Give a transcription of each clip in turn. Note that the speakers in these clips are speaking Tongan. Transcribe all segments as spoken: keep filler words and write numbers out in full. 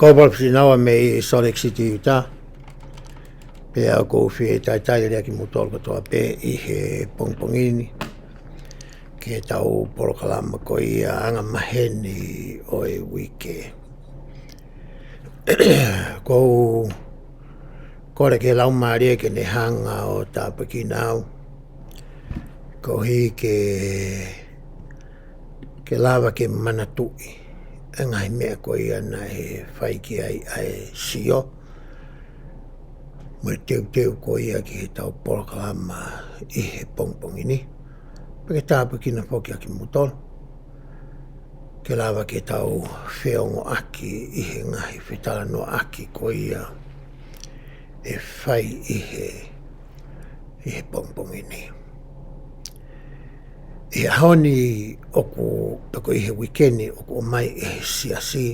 Ko Paula Fusinaua mei Salt Lake City, Utah. Pea ʻoku ou fie talitali lelei kimoutolu kotoa pē ʻi he pongipongi ni ki heʻetau polokalama ko ia anga maheni ʻo e uike. ʻOku ou kole ki he Laumālie ke ne hanga ʻo tāpuekina au, koeʻuhi ke, ke lava ke manatuʻi ʻa e ngaahi meʻa ko ia naʻe fai ki ai ʻa e sio mo e teuteu ko ia ki heʻetau polokalama ʻi he pongipongi ni. Pea ke tāpuekina foki ʻa kimoutolu ke lava ke tau feongoʻaki ʻi he ngaahi fetalanoaʻaki ko ia ʻe fai ʻi he, ʻi he pongipongi ni. ʻI he ʻaho ni ʻoku, pe ko ʻi he uike ni ʻoku ʻomai ʻe he siasi,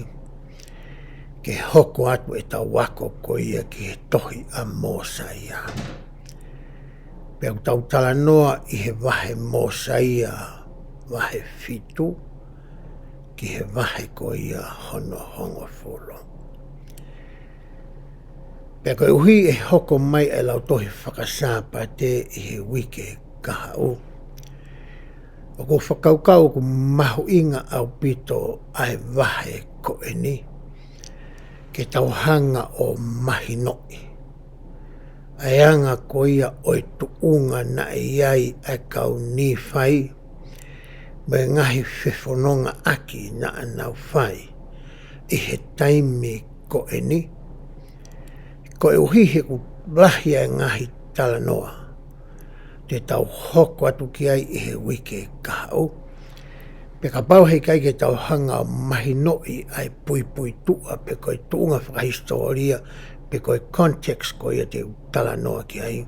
ke hoko atu ʻetau ako ko ia ki he tohi ʻa Mōsaia. Pea ʻoku tau talanoa ʻi he vahe Mōsaia vahe fitu, ki he vahe ko ia hono hongofulu. Pea koeʻuhi ʻe hoko mai ʻa e lautohi faka-Sāpate ʻi he uike kahaʻu, ʻoku ou fakakaukau ʻoku mahuʻinga ʻaupito ʻa e vahe ko eni, ke tau hanga ʻo mahinoʻi ʻa e anga ko ia ʻo e tuʻunga naʻe ʻi ai ʻa e kau Nīfai, mo e ngaahi fefonongaʻaki naʻa nau fai ʻi he taimi ko eni. Koeʻuhi he ʻoku lahi ʻa e ngaahi talanoa te tau hoko atu ki ai ʻi he uike kahaʻu. Pea kapau heʻikai ke tau hanga ʻo mahinoʻi ʻa e puipuituʻa pe ko e tuʻunga fakahisitōlia pe ko e context ko ia te u talanoa ki ai,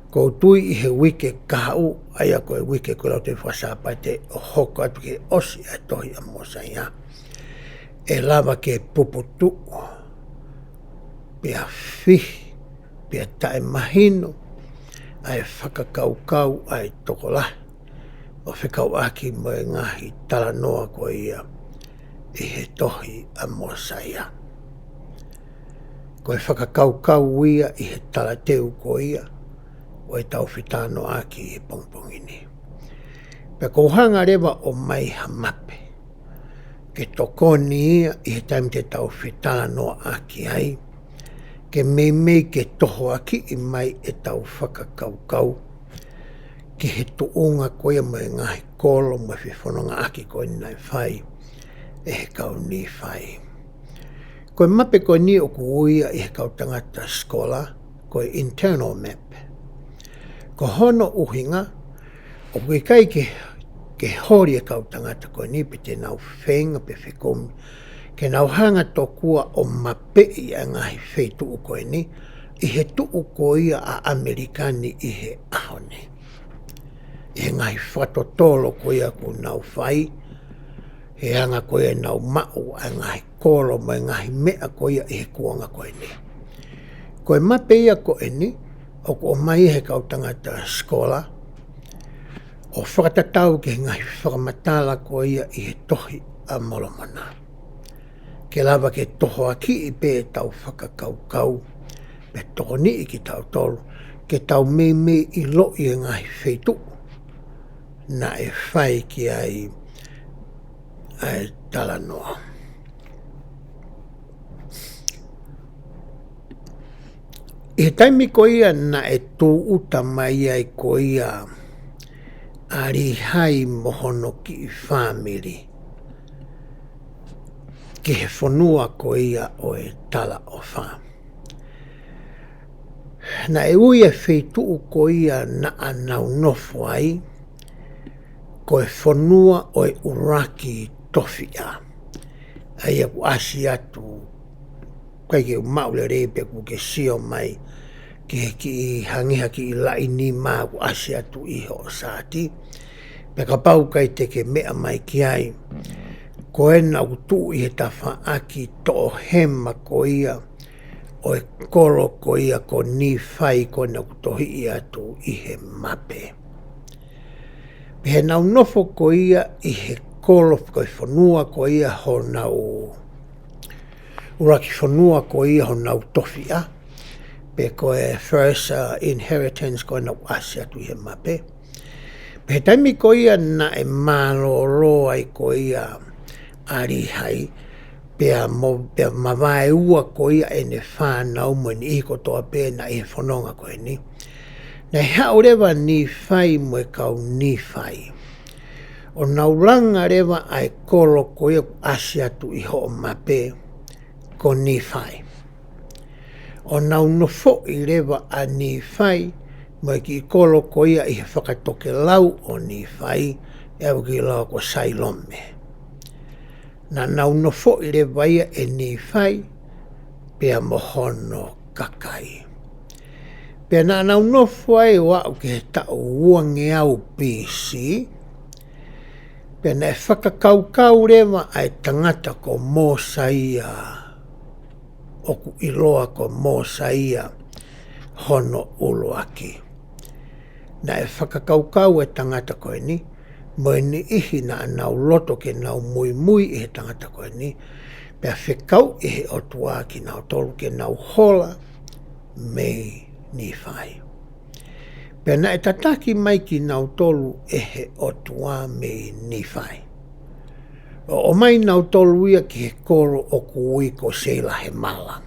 ʻoku ou tui ʻi he uike kahaʻu, ʻa ia ko e uike ko e lautohi faka-Sāpate ʻo hoko atu ki he ʻosi ʻa e tohi ʻa Mōsaia, ʻe lava ke puputuʻu, pea fihi, pea taʻemahino ʻa e fakakaukau ʻa e tokolahi ʻo fekauʻaki mo e ngaahi talanoa ko ia ʻi he tohi ʻa Mōsaia. Ko e fakakaukau ia ʻi he talateu ko ia ʻo ʻetau fetalanoaʻaki ʻi he pongipongi ni. Pea ʻoku ou hanga leva ʻo ʻomai ha mape ke tokoni ia ʻi he taimi te tau fetalanoaʻaki ai, ke meimei ke tohoakiʻi mai ʻetau fakakaukau ki he tuʻunga ko ia mo e ngaahi kolo mo e fefonongaʻaki ko ia naʻe fai ʻe he kau Nīfai. Ko e mape ko eni ʻoku ui ia ʻe he kau tangata sikola ko e internal map. Ko hono ʻuhinga, ʻoku ʻikai ke, ke holi e kau tangata ko eni pe te nau feinga pe fekumi ke nau hanga tokua ʻo mapeʻi ʻa e ngaahi feituʻu ko eni ʻi he tuʻu ko ia ʻa ʻAmelika ni ʻi he ʻaho ni, ʻi he ngaahi fakatotolo ko ia ʻoku nau fai, he anga ko ia ʻoku nau maʻu ʻa e ngaahi kolo mo e ngaahi meʻa ko ia ʻi he kuonga ko eni. Ko e mape ia ko eni ʻoku ʻomai ʻe he kau tangata sikola ʻo fakatatau ki he ngaahi fakamatala ko ia ʻi he tohi ʻa Molomona, ke lava ke tohoakiʻi pē ʻetau fakakaukau, pea tokoniʻi kitautolu ke tau meimei ʻiloʻi e ngaahi feituʻu naʻe fai ki ai ʻa e talanoa. ʻI he taimi ko ia naʻe tūʻuta mai ai ko ia ʻa Līhai mo hono kiʻi fāmili ki he fonua ko ia ʻo e talaʻofa, naʻe ui e feituʻu ko ia naʻa nau nofo ai ko e fonua ʻo e ʻuluaki tofiʻa. ʻA ia ʻoku ʻasi atu, ʻikai ke u maʻu lelei pe ʻoku ke sio mai ki he kiʻi hangiha kiʻi laʻi nima ʻoku ʻasi atu ʻi hoʻo saati. Pea kapau ʻikai te ke meʻa mai ki ai, ko ena ʻoku tuʻu ʻi he tafaʻaki toʻohema ko ia ʻo e kolo ko ia ko Nīfai ko ena ʻoku tohiʻi atu ʻi he mape. Pea nau nofo ko ia ʻi he kolo ko e fonua ko ia honau, ʻuluaki fonua ko ia honau tofiʻa, pe ko e first, uh, inheritance ko ena ʻoku ʻasi atu ʻi he mape. Pea he taimi ko ia naʻe mālōlō ai ko ia ʻa Līhai, pea mo, pea mavaeua ko ia ʻene fānau mo e niʻihi kotoa pē naʻe ʻi he fononga ko eni, naʻe haʻu leva Nīfai mo e kau Nīfai ʻo nau langa leva ʻa e kolo ko ia ʻoku ʻasi atu ʻi hoʻo mape ko Nīfai. ʻO nau nofoʻi leva ʻa Nīfai mo e kiʻi kolo ko ia ʻi he fakatokelau ʻo Nīfai, ʻe au ki lau ko Sailome. Naʻa nau nofoʻi leva ia ʻe Nīfai pea mo hono kakai. Pea naʻa nau nofo ai ʻo aʻu ki he taʻu uangeau B C, pea naʻe fakakaukau leva ʻa e tangata ko Mōsaia, ʻoku ʻiloa ko Mōsaia hono ʻuluaki. Naʻe fakakaukau e tangata ko eni, mo e niʻihi naʻa nau loto ke nau muimui ʻi he tangata ko eni, pea fekauʻi ʻe he ʻOtua kinautolu ke nau hola mei Nīfai. Pea naʻe tataki mai kinautolu ʻe he ʻOtua mei Nīfai, ʻo ʻomai nautolu ia ki he kolo ʻoku ui ko Seilahemala.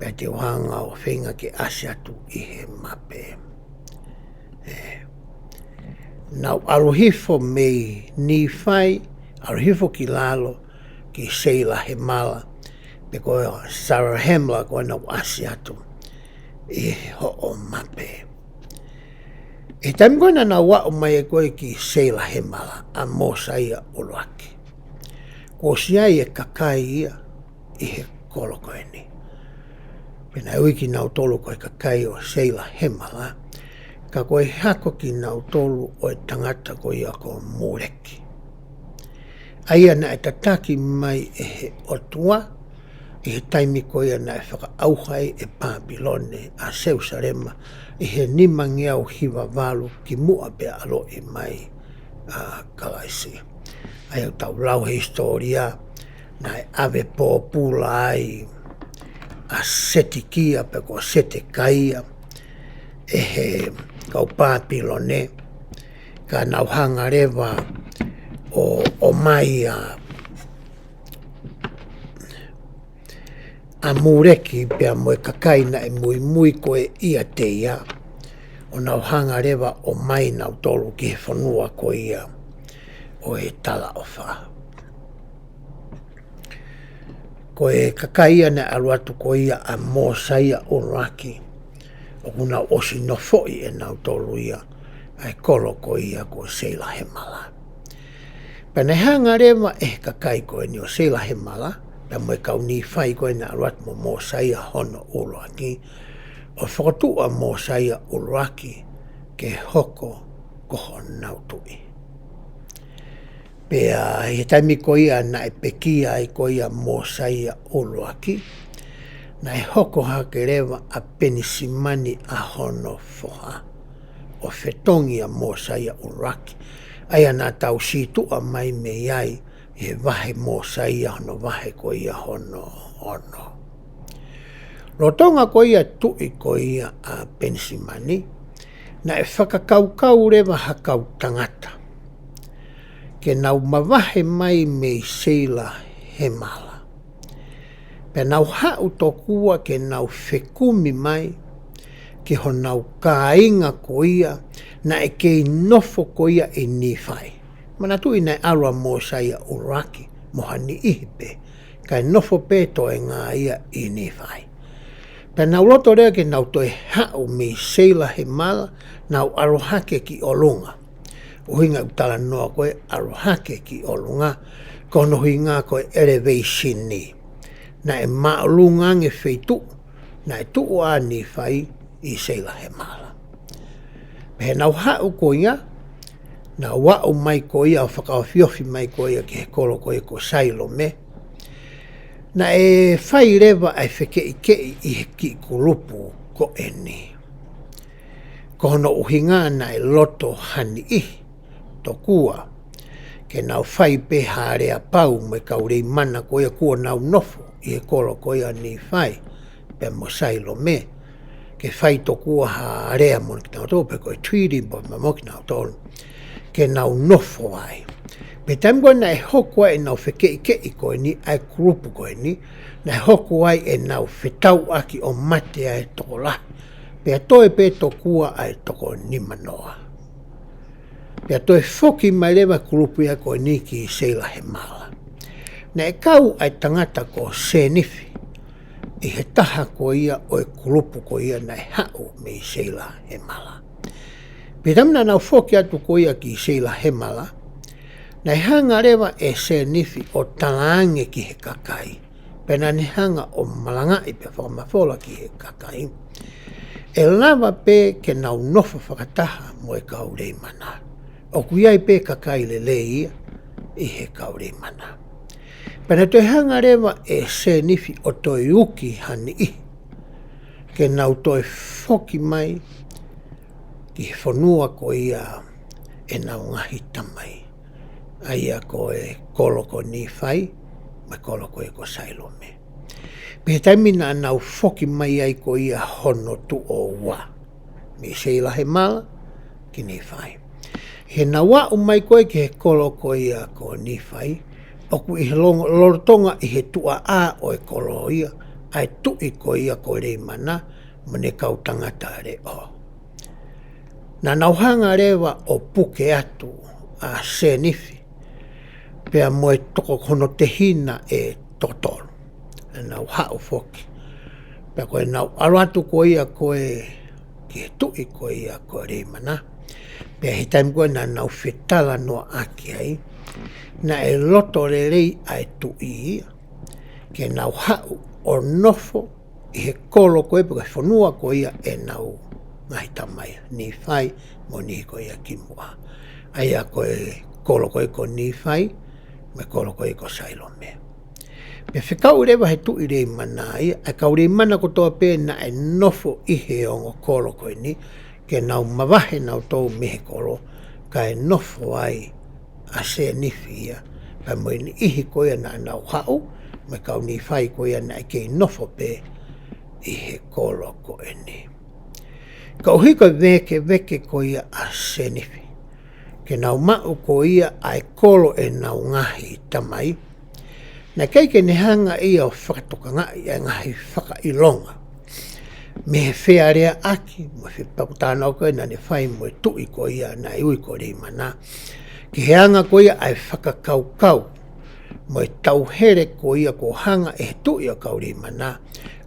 Pea te u hanga ʻo feinga ke ʻasi atu ʻi he mape. Ē, nau ʻalu hifo mei Nīfai, ʻalu hifo ki lalo ki Seilahemala, pe ko Zarahemla ko ena ʻoku ʻasi atu ʻi hoʻo mape. ʻI he taimi ko ena naʻa nau aʻu mai ai ko ē ki Seilahemala ʻa Mōsaia ʻuluaki, kuo ʻosi ʻi ai e kakai ia ʻi he kolo ko eni. Pea naʻe ui kinautolu ko e kakai ʻo Seilahemala, ka ko e hako kinautolu ʻo e tangata ko ia ko Mūleki, ʻa ia naʻe tataki mai ʻe he ʻOtua ʻi he taimi ko ia naʻe fakaʻauha ai ʻe Pāpilone ʻa Selusalema ʻi he nimangeau hiva valu kimuʻa pea ʻaloʻi mai ʻa Kalaisi. ʻA ia ʻoku tau lau he hisitōlia, naʻe ʻave pōpula ai ʻa Setekia pe ko Setekaia ʻe he kau Pāpilone, ka nau hanga leva ʻo, ʻomai ʻa ʻa Mūleki pea mo e kakai naʻe muimui ko ē ʻiate ia, ʻo nau hanga leva ʻo ʻomai nautolu ki he fonua ko ia ʻo e talaʻofa. Ko e kakai ia naʻe ʻalu atu ko ia ʻa Mōsaia ʻuluaki, ʻoku nau ʻosi nofoʻi ʻe nautolu ia ʻa e kolo ko ia ko Seilahemala. Pea naʻe hanga leva ʻe he kakai ko eni ʻo Seilahemala, pea mo e kau Nīfai ko ē naʻe ʻalu atu mo Mōsaia hono ʻuluaki, ʻo fokotuʻu ʻa Mōsaia ʻuluaki ke hoko ko honau tuʻi. Pea ʻi he taimi ko ia naʻe pekia ai ko ia Mōsaia ʻuluaki, naʻe hoko hake leva ʻa Penisimani ʻa hono foha ʻo fetongi ʻa Mōsaia ʻuluaki, ʻa ia naʻa tau sītuʻa mai mei ai ʻi he vahe Mōsaia hono vahe ko ia hono ono. Lolotonga ko ia tuʻi ko ia ʻa Penisimani, naʻe fakakaukau leva ha kau tangata ke nau mavahe mai mei Seilahemala. Pea nau haʻu tokua ke nau fekumi mai ki honau kāinga ko ia naʻe kei nofo ko ia ʻi Nīfai. Manatuʻi naʻe ʻalu ʻa Mōsaia ʻuluaki mo ha niʻihi pē, kae nofo pē toenga ia ʻi Nīfai. Pea nau loto leva ke nau toe haʻu mei Seilahemala, nau ʻalu hake ki ʻolunga. ʻUhinga ʻoku talanoa ko e ʻalu hake ki ʻolunga, ko hono ʻuhinga ko e elevation ni. Naʻe māʻolunga ange feituʻu naʻe tuʻu ai ʻa Nīfai ʻi Seilahemala. Pea nau haʻu ko ia, nau aʻu mai ko ia ʻo fakaofiofi mai ko ia ki he kolo ko ia ko Sailome. Naʻe fai leva ʻa e fekeʻikeʻi ʻi he kiʻi kulupu ko eni. Ko hono ʻuhinga naʻe loto ha niʻihi tokua ke nau fai pē ha lea pau mo e kau Leimana ko ia kuo nau nofo ʻi he kolo ko ia Nīfai pea mo Sailome, ke fai tokua ha lea mo kinautolu pe ko e treaty mo, mo kinautolu ke nau nofo ai. Pea taimi ko ē naʻe hoko ai ʻenau fekeʻikeʻi ko eni ʻa e kulupu ko eni, naʻe hoko ai ʻenau fetauʻaki ʻo mate ʻa e tokolahi, pea toe pē tokua ʻa e toko nimanoa. Pea toe foki mai leva kulupu ia ko eni ki Seilahemala. Naʻe kau ʻa e tangata ko Sēnifi ʻi he taha ko ia ʻo e kulupu ko ia naʻe haʻu mei Seilahemala. Pea taimi naʻa nau foki atu ko ia ki Seilahemala, naʻe hanga leva ʻe Sēnifi ʻo talaange ki he kakai, pea naʻa ne hanga ʻo malangaʻi pea fakamafola ki he kakai, ʻE lava pē ke nau nofo fakataha mo e kau Leimana. ʻOku ʻi ai pē kakai lelei ia ʻi he kau Leimana. Pea naʻe toe hanga leva ʻe Sēnifi ʻo toe uki ha niʻihi ke nau toe foki mai ki he fonua ko ia ʻenau ngaahi tamai, ʻa ia ko e kolo ko Nīfai, mo e kolo ko ia ko Sailome. Pea he taimi naʻa nau foki mai ai ko ia hono tuʻo ua, mei Seilahemala ki Nīfai. Heʻenau aʻu mai ko ē ki he kolo ko ia ko Nīfai, ʻoku ʻi he longo-, lolotonga ʻi he tuʻa ʻā ʻo e kolo ia ʻa e tuʻi ko ia ko Leimana mo ʻene kau tangata leʻo. Naʻa nau hanga leva ʻo puke atu ʻa Sēnifi pea mo e toko, hono tehina ʻe toko tolu. Naʻa nau haʻu foki. Pea ko ʻenau ʻalu atu ko ia ko ē ki he tuʻi ko ia ko Leimana. Pea he taimi ko ē naʻa nau fetalanoaʻaki ai, naʻe loto lelei ʻa e tuʻi ia ke nau haʻu ʻo nofo ʻi he kolo ko ē pe ko e fonua ko ia ʻenau ngaahi tamai, Nīfai mo e niʻihi ko ia kimuʻa. ʻA ia ko e kolo ko ē ko Nīfai mo e kolo ko ē ko Sailome. Pea fekau leva he tuʻi Leimana ia ʻa e kau Leimana kotoa pē naʻe nofo ʻi he ongo kolo ko eni, ke nau mavahe nautolu mei he kolo, kae nofo ai ʻa Sēnifi ia, pea mo e niʻihi ko ia naʻa nau haʻu, mo e kau Nīfai ko ia naʻe kei nofo pē ʻi he kolo ko eni. Koeʻuhi ko e vēkeveke ko ia ʻa Sēnifi ke nau maʻu ko ia ʻa e kolo ʻenau ngaahi tamai, naʻe ʻikai ke ne hanga ia ʻo fakatokangaʻi ʻa e ngaahi fakaʻilonga mei he fealeaʻaki mo e fepakutana ko ē naʻa ne fai mo e tuʻi ko ia naʻe ui ko Leimana, ki he anga ko ia ʻa e fakakaukau mo e tauhele ko ia kuo hanga ʻe he tuʻi ʻo e kau Leimana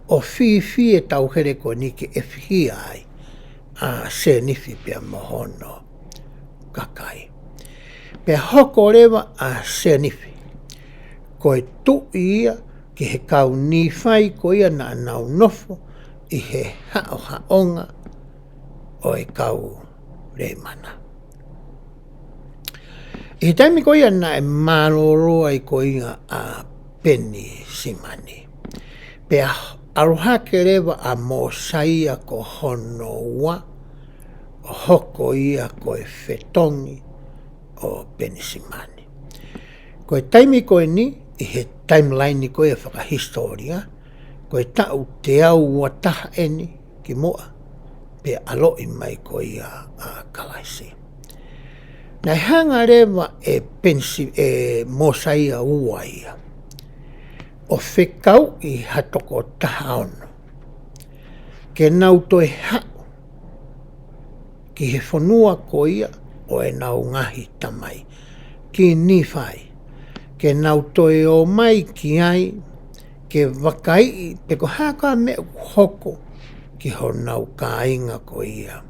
ʻo fifi e tauhele ko eni ke ʻefihia ai ʻa Sēnifi pea mo hono kakai. Pea hoko leva ʻa Sēnifi ko e tuʻi ia ki he kau Nīfai ko ia naʻa nau nofo ʻi he haʻohaʻonga ʻo e kau Leimana. ʻI he taimi ko ia naʻe mālōlō ai ko ia ʻa Penisimani, pea ʻalu hake leva ʻa Mōsaia ko hono ua ʻo hoko ia ko e fetongi ʻo Penisimani. Ko e taimi ko eni, ʻi he timeline ko ia fakahisitōlia, ko e taʻu teau ua taha eni kimuʻa pea ʻaloʻi mai ko ia ʻa Kalaisi. Naʻe hanga leva ʻe Penisi-, ʻe Mōsaia ua ia ʻo fekauʻi ha toko taha ono ke nau toe haʻu ki he fonua ko ia ʻo ʻenau ngaahi tamai, ki Nīfai, ke nau toe ō mai ki ai, ke vakaiʻi pe ko e hā e meʻa ʻoku hoko ki honau kāinga ko ia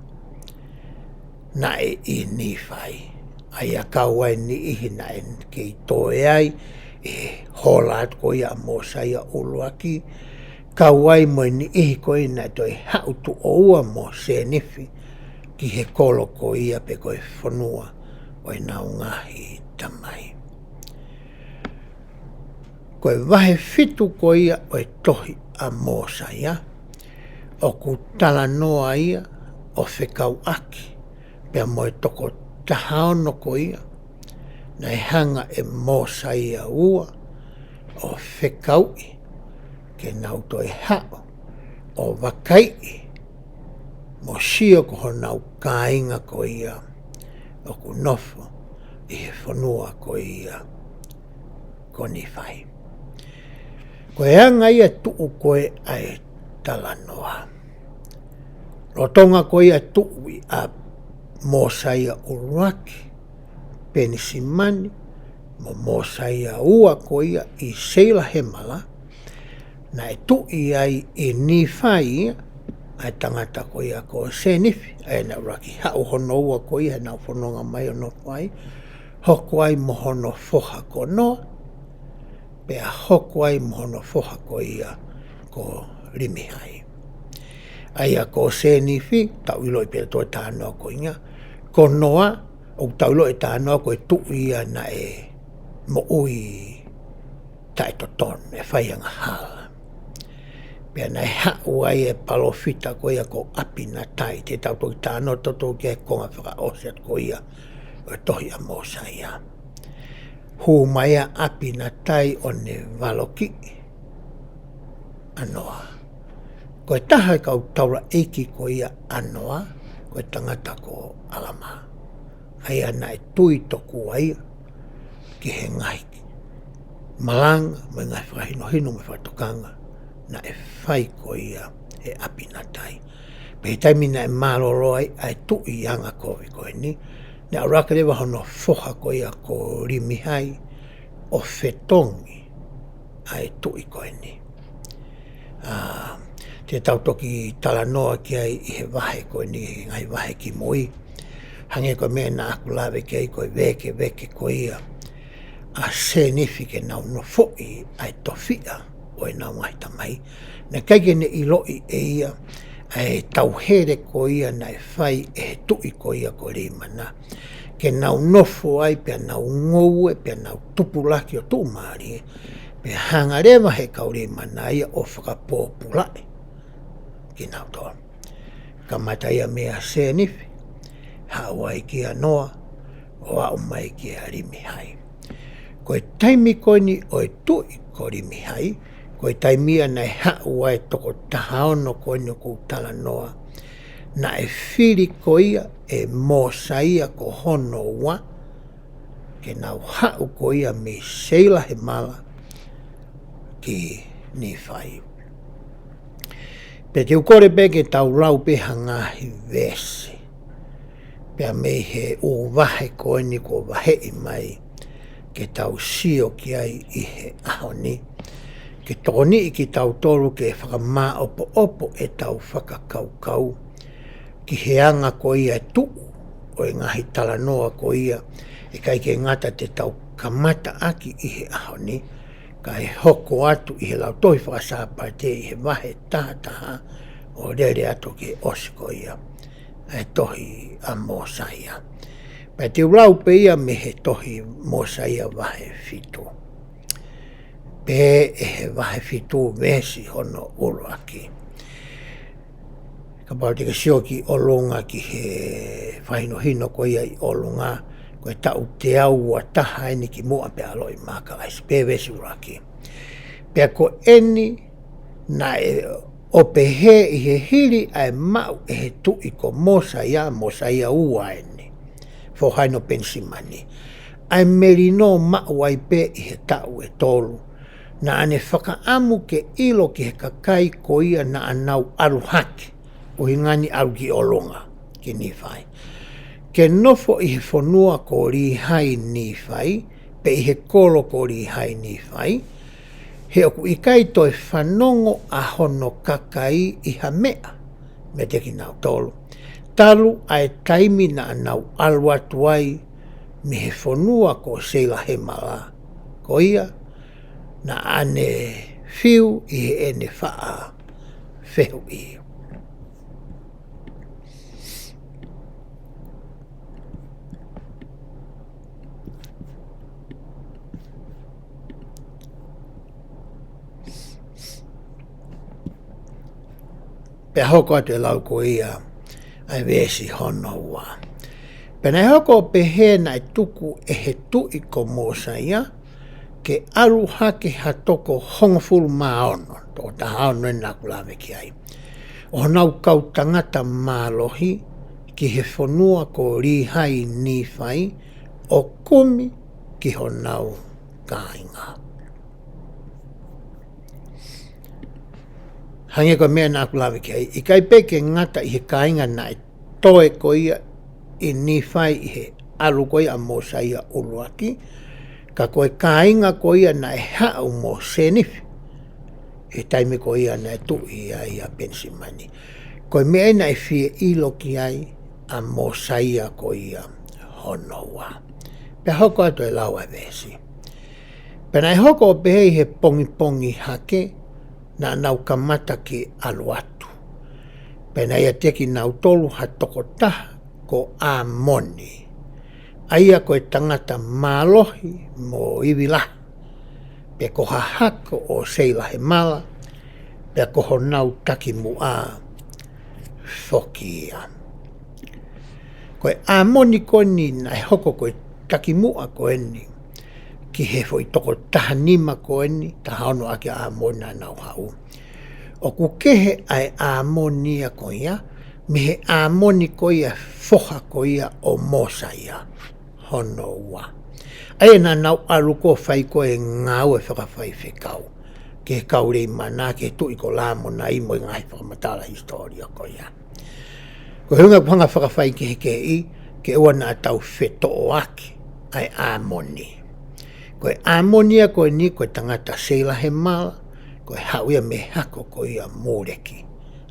naʻe ʻi Nīfai. ʻA ia kau ai e niʻihi naʻe kei toe ai ʻi he hola atu ko ia ʻa Mōsaia ʻuluaki, kau ai mo e niʻihi ko ia naʻe toe haʻu tuʻo ua mo Sēnifi ki he kolo ko ia pe ko e fonua ʻo ʻenau ngaahi tamai. Ko e vahe fitu ko ia ʻo e tohi ʻa Mōsaia, ʻoku talanoa ia ʻo fekauʻaki pea mo e toko taha ono ko ia naʻe hanga ʻe Mōsaia ua ʻo fekauʻi ke nau toe haʻu ʻo vakaiʻi mo sio ko honau kāinga ko ia ʻoku nofo ʻi he fonua ko ia ko Nīfai. Ko e anga ia e tuʻu ko ē ʻa e talanoa. Lolotonga ko ia e tuʻi ʻa Mōsaia ʻuluaki, Penisimani, mo Mōsaia ua ko ia ʻi Seilahemala, naʻe tuʻi ai ʻi Nīfai ia ʻa e tangata ko ia ko Sēnifi, ʻa ia naʻe ʻuluaki haʻu hono ua ko ia heʻenau fononga mai ʻo nofo ai, hoko ai mo hono foha ko Noa, pea hoko ai mo hono foha ko ia ko Limihai. ʻA ia ko Sēnifi, tau ʻiloʻi pē ʻe tautolu e talanoa ko ia. Ko Noa, ʻoku tau ʻiloʻi e talanoa ko e tuʻi ia naʻe moʻui taʻetotonu, ʻe fai angahala. Pea naʻe haʻu ai e palōfita ko ia ko ʻApinatai, te tau toki talanoa tautolu ki he konga fakaʻosi atu ko ia ʻo e tohi ʻa Mōsaia. Hū mai ʻa ʻApinatai ʻo ne valokiʻi ʻa Noa. Ko e taha e kau taulaʻeiki ko ia ʻa Noa, ko e tangata ko ʻAlama. ʻA ia naʻe tui tokua ia ki he ngaahi malanga, mo e ngaahi fakahinohino, mo e fakatokanga naʻe fai ko ia ʻe ʻApinatai. Pea ʻi he taimi naʻe mālōlō ai ʻa e tuʻi angakovi ko eni, naʻe ʻalu hake leva hono foha ko ia ko Limihai ʻo fetongi ʻa e tuʻi ko eni. ʻA, te tau toki talanoa ki ai ʻi he vahe ko eni, he ngaahi vahe kimui. Hangē ko e meʻa naʻa ku lave ki ai, ko e vēkeveke ko ia ʻa Sēnifi ke nau nofoʻi ʻa e tofiʻa ʻo ʻenau ngaahi tamai. Naʻe ʻikai ke ne ʻiloʻi ʻe ia ʻa e tauhele ko ia naʻe fai ʻe he tuʻi ko ia ko Leimana, ke nau nofo ai pea nau ngoue pea nau tupulaki ʻo tuʻumālie, pea hanga leva he kau Leimana ia ʻo fakapōpulaʻi kinautolu. Kamata ia meia Sēnifi, haʻu ai kia Noa, ʻo aʻu mai kia Limihai. Ko e taimi ko eni ʻo e tuʻi ko Limihai, ko e taimi ia naʻe haʻu ai e toko taha ono ko eni ʻoku ou talanoa, naʻe fili ko ia ʻe Mōsaia ko hono ua, ke nau haʻu ko ia mei Seilahemala ki Nīfai. Pea te u kole pē ke tau lau pē ha ngaahi veesi pea mei he ʻū vahe ko eni kuo vaheʻi mai ke tau sio ki ai ʻi he ʻaho ni, ke tokoniʻi kitautolu ke fakamāʻopoʻopo ʻetau fakakaukau ki he anga ko ia e tuʻu ʻo e ngaahi talanoa ko ia, ʻikai ke ngata te tau kamataʻaki ʻi he ʻaho ni, kae hoko atu ʻi he Lautohi Fakasāpate ʻi he vahe taha taha ʻo lele atu ki he ʻosi ko ia ʻa e tohi ʻa Mōsaia. Pea te u lau pē ia mei he tohi Mōsaia vahe fitu, pehē ʻe he vahe fitu veesi hono ʻuluaki. Kapau te ke sio ki ʻolunga ki he fakahinohino ko ia ʻi ʻolunga, ko e taʻu teau ua taha eni kimuʻa pea ʻaloʻi Mākalaisi, pehē veesi ʻuluaki. Pea ko eni naʻe ʻo pehē ʻi he hili ʻa e maʻu ʻe he tuʻi ko Mōsaia, Mōsaia ua eni, foha eni ʻo Penisimani, ʻa e melino maʻu ai pē ʻi he taʻu ʻe tolu, naʻa ne fakaʻamu ke ʻilo ki he kakai ko ia naʻa nau ʻalu hake, ʻuhinga ni ʻalu ki ʻolunga, ki Nīfai, ke nofo ʻi he fonua ko Lihai-Nīfai, pe ʻi he kolo ko Lihai-Nīfai, he ʻoku ʻikai toe fanongo ʻa hono kakai ʻi ha meʻa meiate kinautolu, talu ʻa e taimi naʻa nau ʻalu atu ai mei he fonua ko Seilahemala, ko ia naʻa ne fiu ʻi heʻene faʻa fehuʻi. Pea hoko atu e lau ko ia ʻa e veesi hono ua. Pea naʻe hoko ʻo pehē naʻe tuku ʻe he tuʻi ko Mōsaia ke ʻalu hake ha toko hongofulu mā ono, toko taha ono eni naʻa ku lave ki ai, ʻo honau kau tangata mālohi ki he fonua ko Lihai-Nīfai ʻo kumi ki honau kāinga. Hangē ko e meʻa naʻa ku lave ki ai, ʻikai pē ke ngata ʻi he kāinga naʻe toe ko ia ʻi Nīfai ʻi he ʻalu ko ia ʻa Mōsaia ʻuluaki, ka ko e kāinga ko ia naʻe haʻu mo Sēnifi he taimi ko ia naʻe tuʻi ai ʻa Penisimani. Ko e meʻa ia naʻe fie ʻilo ki ai ʻa Mōsaia ko ia hono ua. Pea hoko atu e lau ʻa e veesi. Pea naʻe hoko ʻo pehē ʻi he pongipongi hake, naʻa nau kamata ke ʻalu atu. Pea naʻe ʻiate kinautolu ha tokotaha ko ʻĀmoni, ʻa ia ko e tangata mālohi mo ivi lahi, pea ko ha hako ʻo Seilahemala, pea ko honau takimuʻa foki ia. Ko e ʻĀmoni ko eni naʻe hoko ko e takimuʻa ko eni ki he foʻi toko taha nima ko eni, taha ono ʻaki ʻa ʻĀmoni naʻa nau haʻu. ʻOku kehe ʻa e ʻĀmoni ia ko ia mei he ʻĀmoni ko ia foha ko ia ʻo Mōsaia hono ua, ʻa ia naʻa nau ʻalu ko ē ʻo fai ko ē ngāue fakafaifekau ki he kau Leimana, ki he tuʻi ko Lamonai mo e ngaahi fakamatala hisitōlia ko ia. Ko e ʻuhinga ʻoku hanga fakafaikehekeheʻi ke ʻoua naʻa tau fetoʻoaki ʻa e ʻĀmoni. Ko e ʻĀmoni ia ko eni ko e tangata Seilahemala, ko e haʻu ia mei he hako ko ia ʻo Moleki.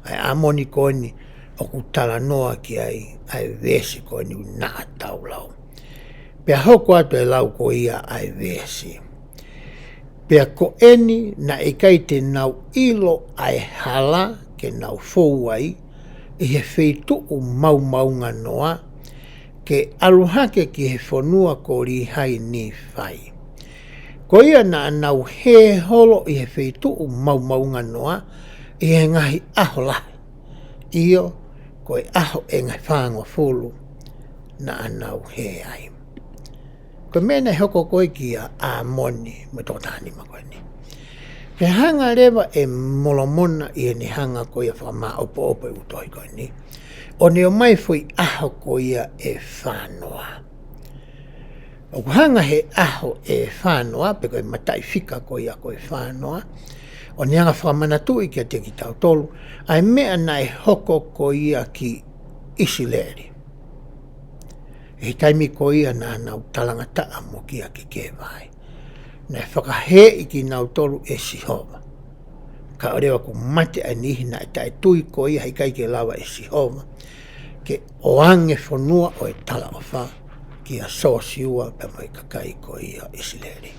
ʻA e ʻĀmoni ko eni ʻoku talanoa ki ai ʻa e veesi ko eni naʻa tau lau. Pea hoko atu e lau ko ia ʻa e veesi. Pea ko eni naʻe ʻikai te nau ʻilo ʻa e hala ke nau fou ai ʻi he feituʻu maomaonganoa, ke ʻalu hake ki he fonua ko Līhai-Nīfai. Ko ia naʻa nau hē holo ʻi he feituʻu maomaonganoa ʻi he ngaahi ʻaho lahi, ʻio, ko e ʻaho ʻe ngaahi fāngofulu naʻa nau hē ai. Ko e meʻa naʻe hoko ko ē kia ʻĀmoni mo e toko taha nima ko eni. Pea hanga leva ʻe Molomona ʻi heʻene hanga ko ia ʻo fakamaʻopoʻopo e ʻū tohi ko eni, ʻo ne ʻomai foʻi ʻaho ko ia ʻe fānoa. ʻOku hanga he ʻaho ʻe fānoa, pe ko e mataʻifika ko ia ko e fānoa, ʻo ne hanga ʻo fakamanatuʻi kiate kitautolu ʻa e meʻa naʻe hoko ko ia ki ʻIsileli ʻi he taimi ko ia naʻa nau talangataʻa mo kia ki Kēvai. Naʻe fakahēʻi kinautolu ʻe Sihova, kae ʻoua leva kuo mate ʻa e niʻihi naʻe taʻetui ko ia, he ʻikai ke lava ʻe Sihova ke ʻoange fonua ʻo e talaʻofa kia Sōsiua pea mo e kakai ko ia ʻIsileli.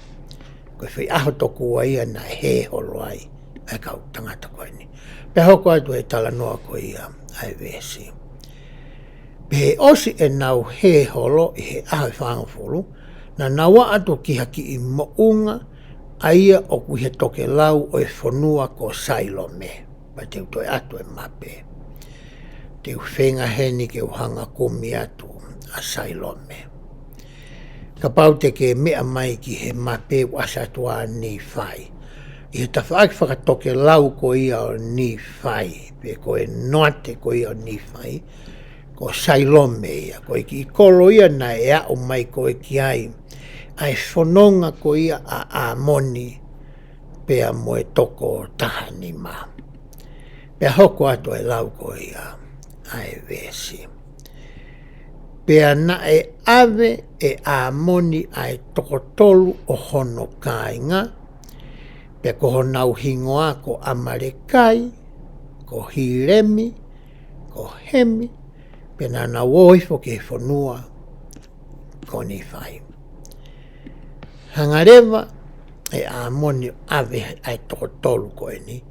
Ko e foʻi ʻaho tokua ia naʻe hē holo ai ʻa e kau tangata ko eni. Pea hoko atu e talanoa ko ia ʻa e veesi. Pea ʻosi ʻenau hē holo ʻi he ʻaho ʻe fāngofulu, naʻa nau aʻu atu ki ha kiʻi moʻunga, ʻa ia ʻoku ʻi he tokelau ʻo e fonua ko Sailome. Pea te u toe ʻatu e mape. Te u feinga heni ke u hanga ʻo kumi atu ʻa Sailome. Kapau te ke meʻa mai ki he mape, ʻoku ʻasi atu ʻa Nīfai ʻi he tafaʻaki fakatokelau ko ia ʻo Nīfai, pe ko e noate ko ia ʻo Nīfai, ko Sailome ia, ko e kiʻi kolo ia naʻe aʻu mai ko ē ki ai ʻa e fononga ko ia ʻa ʻĀmoni pea mo e toko taha nima. Pea hoko atu e lau ko ia ʻa e veesi. Pea naʻe ʻave ʻe ʻĀmoni ʻa e toko tolu ʻo hono kāinga, pea ko honau hingoa ko ʻAmalekai, ko Hilemi, ko Hemi, pea naʻa nau ō hifo ki he fonua ko Nīfai. Hanga leva ʻe ʻĀmoni ʻo ʻave ʻa e toko tolu ko eni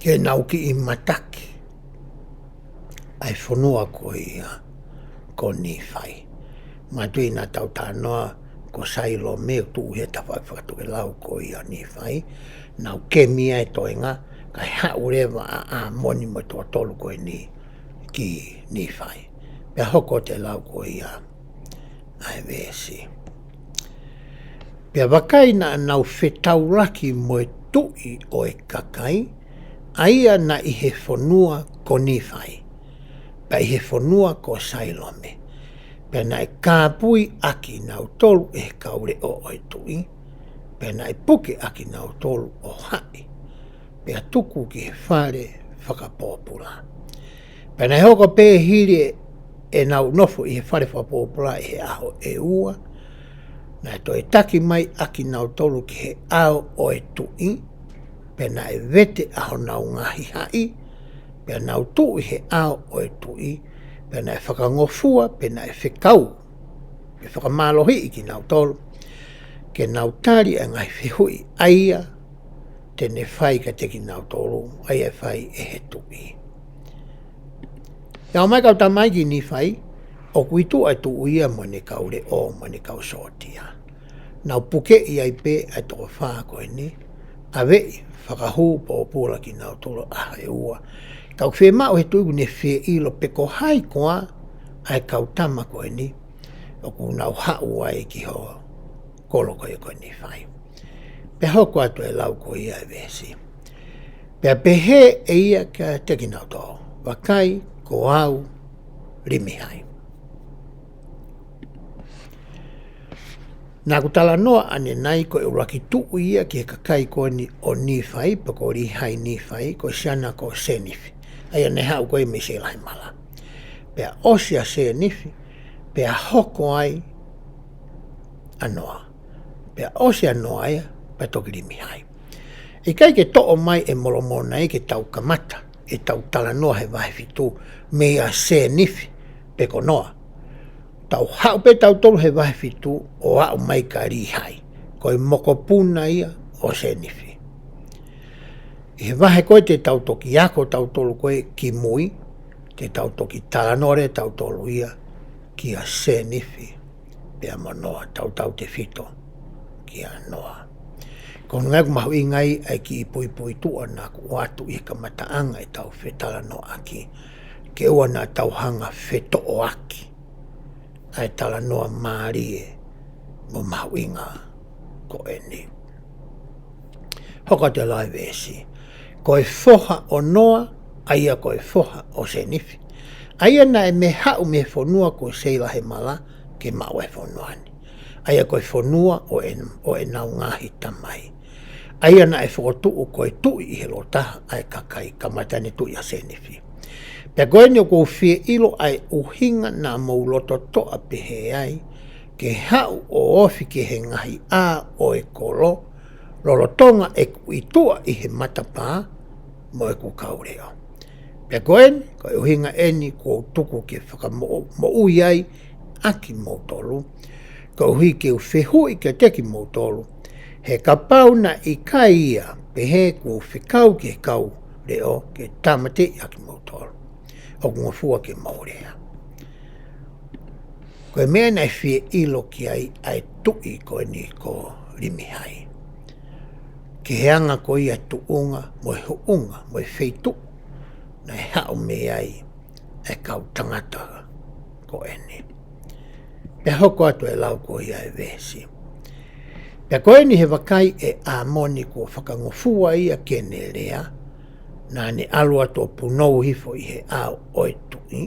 ke nau kiʻi mataki ʻa e fonua ko ia ko Nīfai. Manatuʻi naʻa tau talanoa ko Sailome ʻoku tuʻu he tafaʻaki fakatokelau ko ia ʻo Nīfai. Nau kemi ʻa e toenga, kae haʻu leva ʻa ʻĀmoni mo e toko tolu ko eni ki Nīfai. Pea hoko atu e lau ko ia ʻa e veesi. Pea vakai, naʻa nau fetaulaki mo e tuʻi ʻo e kakai, ʻa ia naʻe ʻi he fonua ko Nīfai, pea ʻi he fonua ko Sailome. Pea naʻe kāpui ʻakinautolu ʻe he kau leʻo ʻo e tuʻi, pea naʻe puke ʻakinautolu ʻo haʻi, pea tuku ki he fale fakapōpula. Pea naʻe hoko pē hili ʻenau nofo ʻi he fale fakapōpula ʻi he ʻaho ʻe ua, naʻe toe taki mai ʻakinautolu ki he ʻao ʻo e tuʻi, pea naʻe vete ʻa honau ngaahi haʻi, pea nau tuʻu ʻi he ʻao ʻo e tuʻi, pea naʻe fakangofua, pea naʻe fekau, pea fakamālohiʻi kinautolu ke nau tali ʻa e ngaahi fehuʻi ʻa ia te ne fai kiate kinautolu, ʻa ia ʻe fai ʻe he tuʻi. Pea ō mai e kau tamaiki ʻi Nīfai, ʻoku ʻi tuʻa e tuʻi ia mo ʻene kau leʻo mo ʻene kau sōtia. Nau pukeʻi ai pē ʻa e toko fā ko eni, ʻaveʻi fakahū pōpula kinautolu ʻaho ʻe ua. Ka ʻoku fiemaʻu ʻe he tuʻi ʻoku ne fie ʻilo pe ko hai koā ʻa e kau tama ko eni ʻoku nau haʻu ai ki ho kolo ko ia ko Nīfai. Pea hoko atu e lau ko ia e veesi. Pea pehē ʻe ia kiate kinautolu, vakai, ko au Limihai. Naʻa ku talanoa ʻanenai ko e ʻuluaki tuʻi ia ki he kakai ko eni ʻo Nīfai, pe ko Lihai Nīfai, ko e siana ko Sēnifi. ʻA ia naʻe haʻu ko ia mei Seilahemala. Pea ʻosi ʻa Sēnifi, pea hoko ai ʻa Noa. Pea ʻosi ʻa Noa ia, pea toki Limihai. ʻIkai ke toʻo mai ʻe Molomona ia ke tau kamata ʻetau talanoa he vahe fitu, meia Sēnifi pe ko Noa. Tau haʻu pē tautolu he vahe fitu ʻo aʻu mai kia Lihai, ko e mokopuna ia ʻo Sēnifi. ʻI he vahe ko ē te tau toki ako tautolu ko ē ki mui, te tau toki talanoa leva tautolu ia kia Sēnifi pea mo Noa, tautautefito kia Noa. Ko hono ʻuhinga ia ʻoku mahuʻinga ai ʻa e kiʻi puipuituʻa naʻa ku ʻoatu ʻi he kamataʻanga ʻetau fetalanoaʻaki, ke ʻoua naʻa tau hanga ʻo fetoʻoaki ʻa e talanoa mālie mo mahuʻinga ko eni. Hoko atu e lau e veesi. Ko e foha ʻo Noa, ʻa ia ko e foha ʻo Sēnifi, ʻa ia naʻe mei haʻu mei he fonua ko Seilahemala ke maʻu e fonua ni, ʻa ia ko e fonua ʻo ʻen-, ʻo ʻenau ngaahi tamai, ʻa ia naʻe fokotuʻu ko e tuʻi ʻi he lototaha ʻa e kakai, kamata ʻene tuʻi ʻa Sēnifi. Pea ko eni ʻoku ou fie ʻilo ʻa e ʻuhinga naʻa mou loto toʻa pehē ai, ke haʻu ʻo ofi ki he ngaahi ʻā ʻo e kolo, lolotonga ʻeku ʻi tuʻa ʻi he matapā mo ʻeku kau leʻo. Pea ko eni, ko e ʻuhinga eni kuo u tuku ke fakamoʻui ai ʻa kimoutolu, koeʻuhi ke u fehuʻi kiate kimoutolu, he kapau naʻe ʻikai ia, pehē kuo u fekau ki he kau leʻo ke tāmateʻi ʻa kimoutolu. ʻOku ngofua ke mou lea. Ko e meʻa naʻe fie ʻilo ki ai ʻa e tuʻi ko eni ko Limihai, ki he anga ko ia e tuʻunga mo e huʻunga mo e feituʻu naʻe haʻu mei ai e kau tangata ko eni. Pea hoko atu e lau ko ia e veesi. Pea ko eni he vakai ʻe ʻĀmoni kuo fakangofua ia ke ne lea, naʻa ne ʻalu atu ʻo punou hifo ʻi he ʻao ʻo e tuʻi,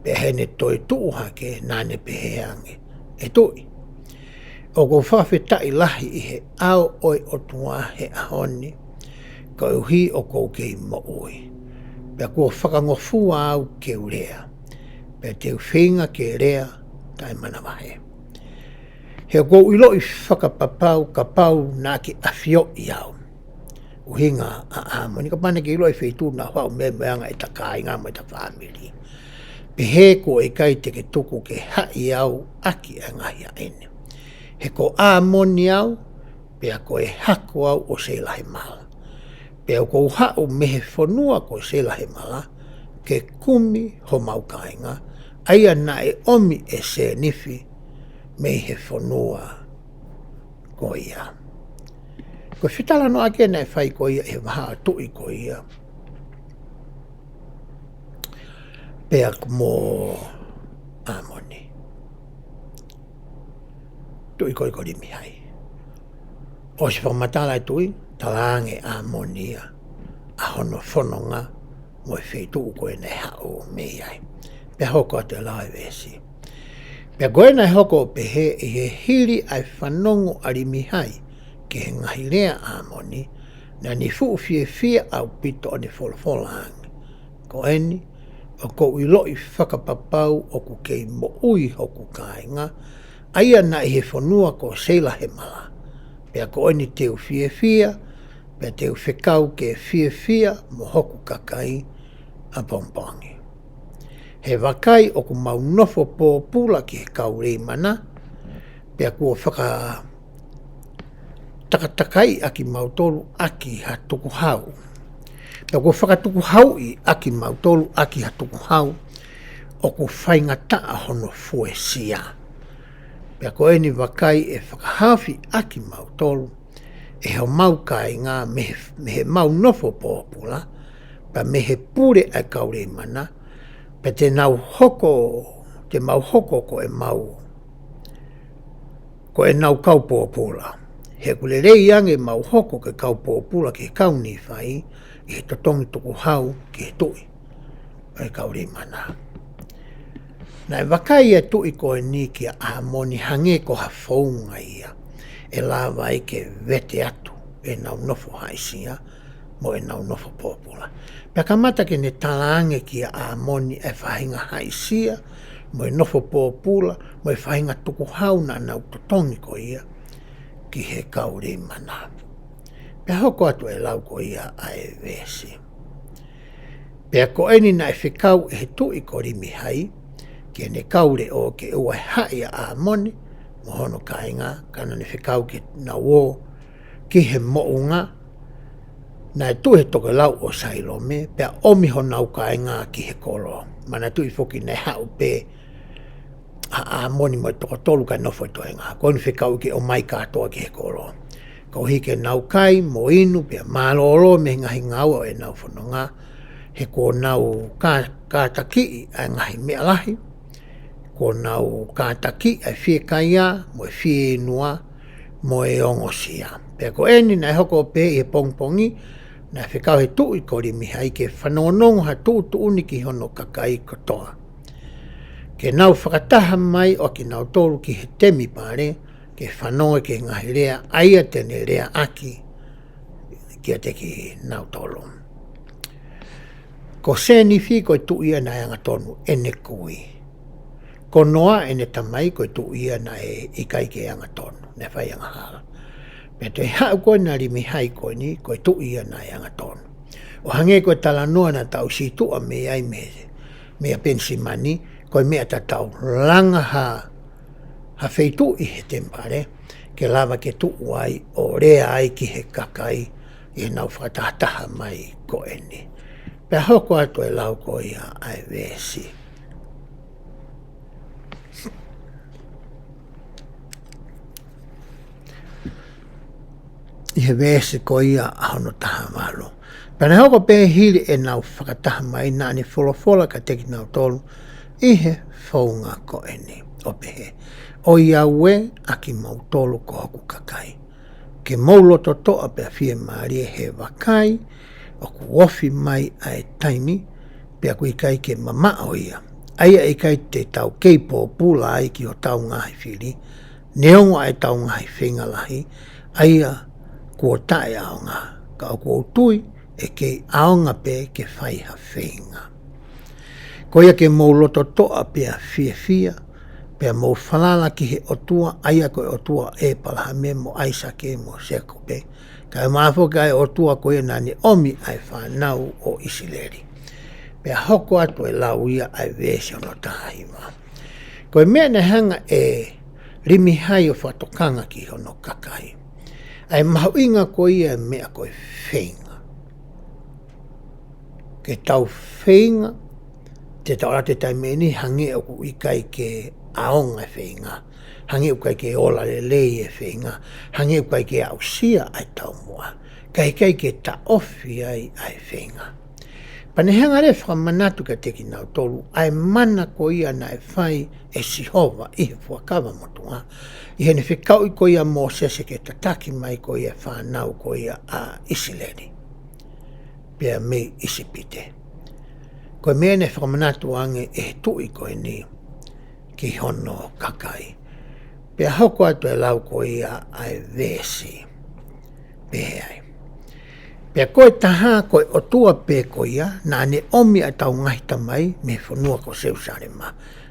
pea ʻi heʻene toetuʻu hake naʻa ne pehē ange, ʻE tuʻi, ʻoku ou fakafetaʻi lahi ʻi he ʻao ʻo e ʻOtua he ʻaho ni, koeʻuhi ʻoku ou kei moʻui. Pea kuo fakangofua au ke u lea, pea te u feinga ke lea taʻemanavahē. He ʻoku ou ʻiloʻi fakapapau kapau naʻa ke ʻafioʻi au. ʻUhinga ʻa ʻĀmoni, kapau naʻa ke ʻiloʻi e feituʻu naʻa ku haʻu mei ai mo e anga ʻeta kāinga mo ʻeta fāmili, pehē kuo ʻikai te ke tuku ke haʻi au ʻaki e ngaahi ʻaʻeni. He ko ʻĀmoni au, pea ko e hako au ʻo Seilahemala. Pea ʻoku ou haʻu mei he fonua ko Seilahemala ke kumi homau kāinga, ʻa ia naʻe ʻomi ʻe Sēnifi mei he fonua ko ia. Ko e fetalanoaʻaki naʻe fai ko ia ʻi he vahaʻa tuʻi ko ia pea mo ʻĀmoni. Tuʻi ko ia ko Limihai. ʻOsi fakamatala e tuʻi, talaange ʻe ʻĀmoni ia ʻa hono fononga mo e feituʻu ko ē naʻe haʻu mei ai. Pea hoko atu e lau e veesi. Pea ko ē naʻe hoko ʻo pehē, ʻi he hili ʻa e fanongo ʻa Limihai ki he ngaahi lea ʻa ʻĀmoni, naʻa ne fuʻu fiefia ʻaupito ʻo ne folofola ange, Ko eni, ʻoku ou ʻiloʻi fakapapau ʻoku kei moʻui hoku kāinga, ʻa ia naʻe ʻi he fonua ko Seilahemala. Pea ko eni te u fiefia, pea te u fekau ke fiefia mo hoku kakai ʻapongipongi. He vakai, ʻoku mau nofo pōpula ki he kau Leimana, pea kuo fakatakatakai ʻa kimautolu ʻaki ha tukuhau. Pea kuo fakatukuhauʻi ʻa kimautolu ʻaki ha tukuhau, ʻoku faingataʻa hono fuesia. Pea ko eni vakai ʻe fakahaofi ʻaki mautolu ʻe homau kāinga mei he, mei heʻemau nofo pōpula, pea mei he pule ʻa e kau Leimana, pea te nau hoko, te mau hoko ko ʻemau, ko ʻenau kau pōpula. He ʻoku lelei ange mau hoko ko e kau pōpula ki he kau Nīfai, ʻi he totongi tukuhau ki he tuʻi ʻo e kau Leimana. Naʻe vakai e tuʻi ko eni kia ʻĀmoni hangē ko ha founga ia ʻe lava ai ke vete atu ʻenau nofo haʻisia mo ʻenau nofo pōpula. Pea kamata ke ne talaange kia ʻĀmoni e faʻahinga haʻisia mo e nofo pōpula mo e faʻahinga tukuhau naʻa nau totongi ko ia ki he kau Leimana. Pea hoko atu e lau ko ia ʻa e veesi. Pea ko eni naʻe fekau ʻe he tuʻi ko Limihai ki heʻene kau leʻo ke ʻoua ʻe haʻi ʻa ʻĀmoni mo hono kāinga, ka naʻa ne fekau ke nau ō ki he moʻunga. Naʻe tuʻu he tokelau ʻo Sailome, pea ʻomi honau kāinga ki he kolo. Manatuʻi foki naʻe haʻu pē ʻa ʻĀmoni mo e toko tolu kae nofo e toenga. Ko eni fekau ke ō mai kātoa ki he kolo, koeʻuhi ke nau kai mo inu pea mālōlō mei he ngaahi ngāue ʻo ʻenau fononga, he kuo nau ka-, kātakiʻi ʻa e ngaahi meʻa lahi, kuo nau kātakiʻi ʻa e fiekaia mo e fieinua mo e ongosia. Pea ko eni naʻe hoko pē ʻi he pongipongi, naʻe fekau ʻe he tuʻi ko Limihai ke fanongonongo ha tuʻutuʻuni ki hono kakai kotoa, ke nau fakataha mai ʻo kinautolu ki he temipale, ke fanongo ki he ngaahi lea ʻa ia te ne leaʻaki kiate kinautolu. Ko Sēnifi ko e tuʻi ia naʻe angatonu ʻene kui. Ko Noa ʻene tamai ko e tuʻi ia naʻe ʻikai ke angatonu, naʻe fai angahala. Pea toe haʻu ko ena Limihai ko eni ko e tuʻi ia naʻe angatonu. ʻO hangē ko e talanoa naʻa tau situʻa mei ai mei, mei a Penisimani, ko e meʻa tatau, langa ha, ha feituʻu ʻi he temipale ke lava ke tuʻu ai ʻo lea ai ki he kakai ʻi heʻenau fakatahataha mai ko eni. Pea hoko atu e lau ko ia ʻa e veesi. ʻI he veesi ko ia ʻa hono taha valu. Pea naʻe hoko pē hili ʻenau fakataha mai naʻa ne folofola kiate kinautolu ʻi he founga ko eni, ʻo pehē, ʻOiauē ʻa kimoutolu ko hoku kakai, ke mou lototoʻa pea fiemālie, he vakai, ʻoku ofi mai ʻa e taimi, pea ʻoku ʻikai ke mamaʻo ia, ʻa ia ʻe ʻikai te tau kei pōpula ai ki hotau ngaahi fili, neongo ʻa ʻetau ngaahi feinga lahi, ʻa ia kuo taʻeʻaonga, ka ʻoku ou tui ʻe kei ʻaonga pē ke fai ha feinga. Ko ia ke mou lototoʻa pea fiefia, pea mou falala ki he ʻOtua, ʻa ia ko e ʻOtua ʻo ʻĒpalahame mo ʻAisake mo Sēkope, kae ʻumaʻā foki ʻa e ʻOtua ko ia naʻa ne ʻomi ʻa e fānau ʻo ʻIsileli. Pea hoko atu e lau ia ʻa e veesi hono taha hiva. Ko e meʻa naʻe hanga ʻe Limihai ʻo fakatokanga ki hono kakai, ʻa e mahuʻinga ko ia e meʻa ko e feinga. Ke tau feinga, te tau ʻalu atu he taimi ni hangē ʻoku ʻikai ke ʻaonga e feinga, hangē ʻoku ʻikai ke ola lelei e feinga, hangē ʻoku ʻikai ke aʻusia ʻa e taumuʻa, kae ʻikai ke taʻofi ai ʻa e feinga. Pea ne hanga leva ʻo fakamanatu kiate kinautolu ʻa e mana ko ia naʻe fai ʻe Sihova ʻi he Fuakava Motuʻa, ʻi heʻene fekauʻi ko ia ʻa Mōsese ke tataki mai ko ia e fānau ko ia ʻa ʻIsileli pea mei ʻIsipite. Ko e meʻa naʻe fakamanatu ange ʻe he tuʻi ko eni ki hono kakai. Pea hoko atu e lau ko ia ʻa e veesi, pehē ai. Pea ko e taha ko e ʻOtua pē ko ia naʻa ne ʻomi ʻa ʻetau ngaahi tamai mei he fonua ko Selūsalema.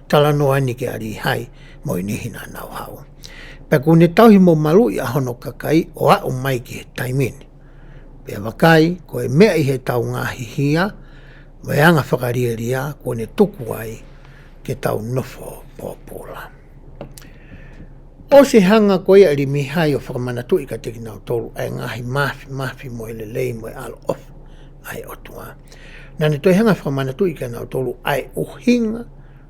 Talanoa eni kia Līhai mo e niʻihi naʻa nau haʻu. Pea kuo ne tauhi mo maluʻi ʻa hono kakai ʻo aʻu mai ki he taimi ni. Pea vakai, ko e meʻa ʻi heʻetau ngaahi hia mo e anga fakalielia kuo ne tuku ai ke tau nofo pōpula. ʻOsi hanga ko ia ʻe Limihai ʻo fakamanatuʻi kiate kinautolu ʻa e ngaahi māfimafi mo e lelei mo e ʻaloʻofa ʻa e ʻOtua, naʻa ne toe hanga ʻo fakamanatuʻi kia nautolu ʻa e ʻuhinga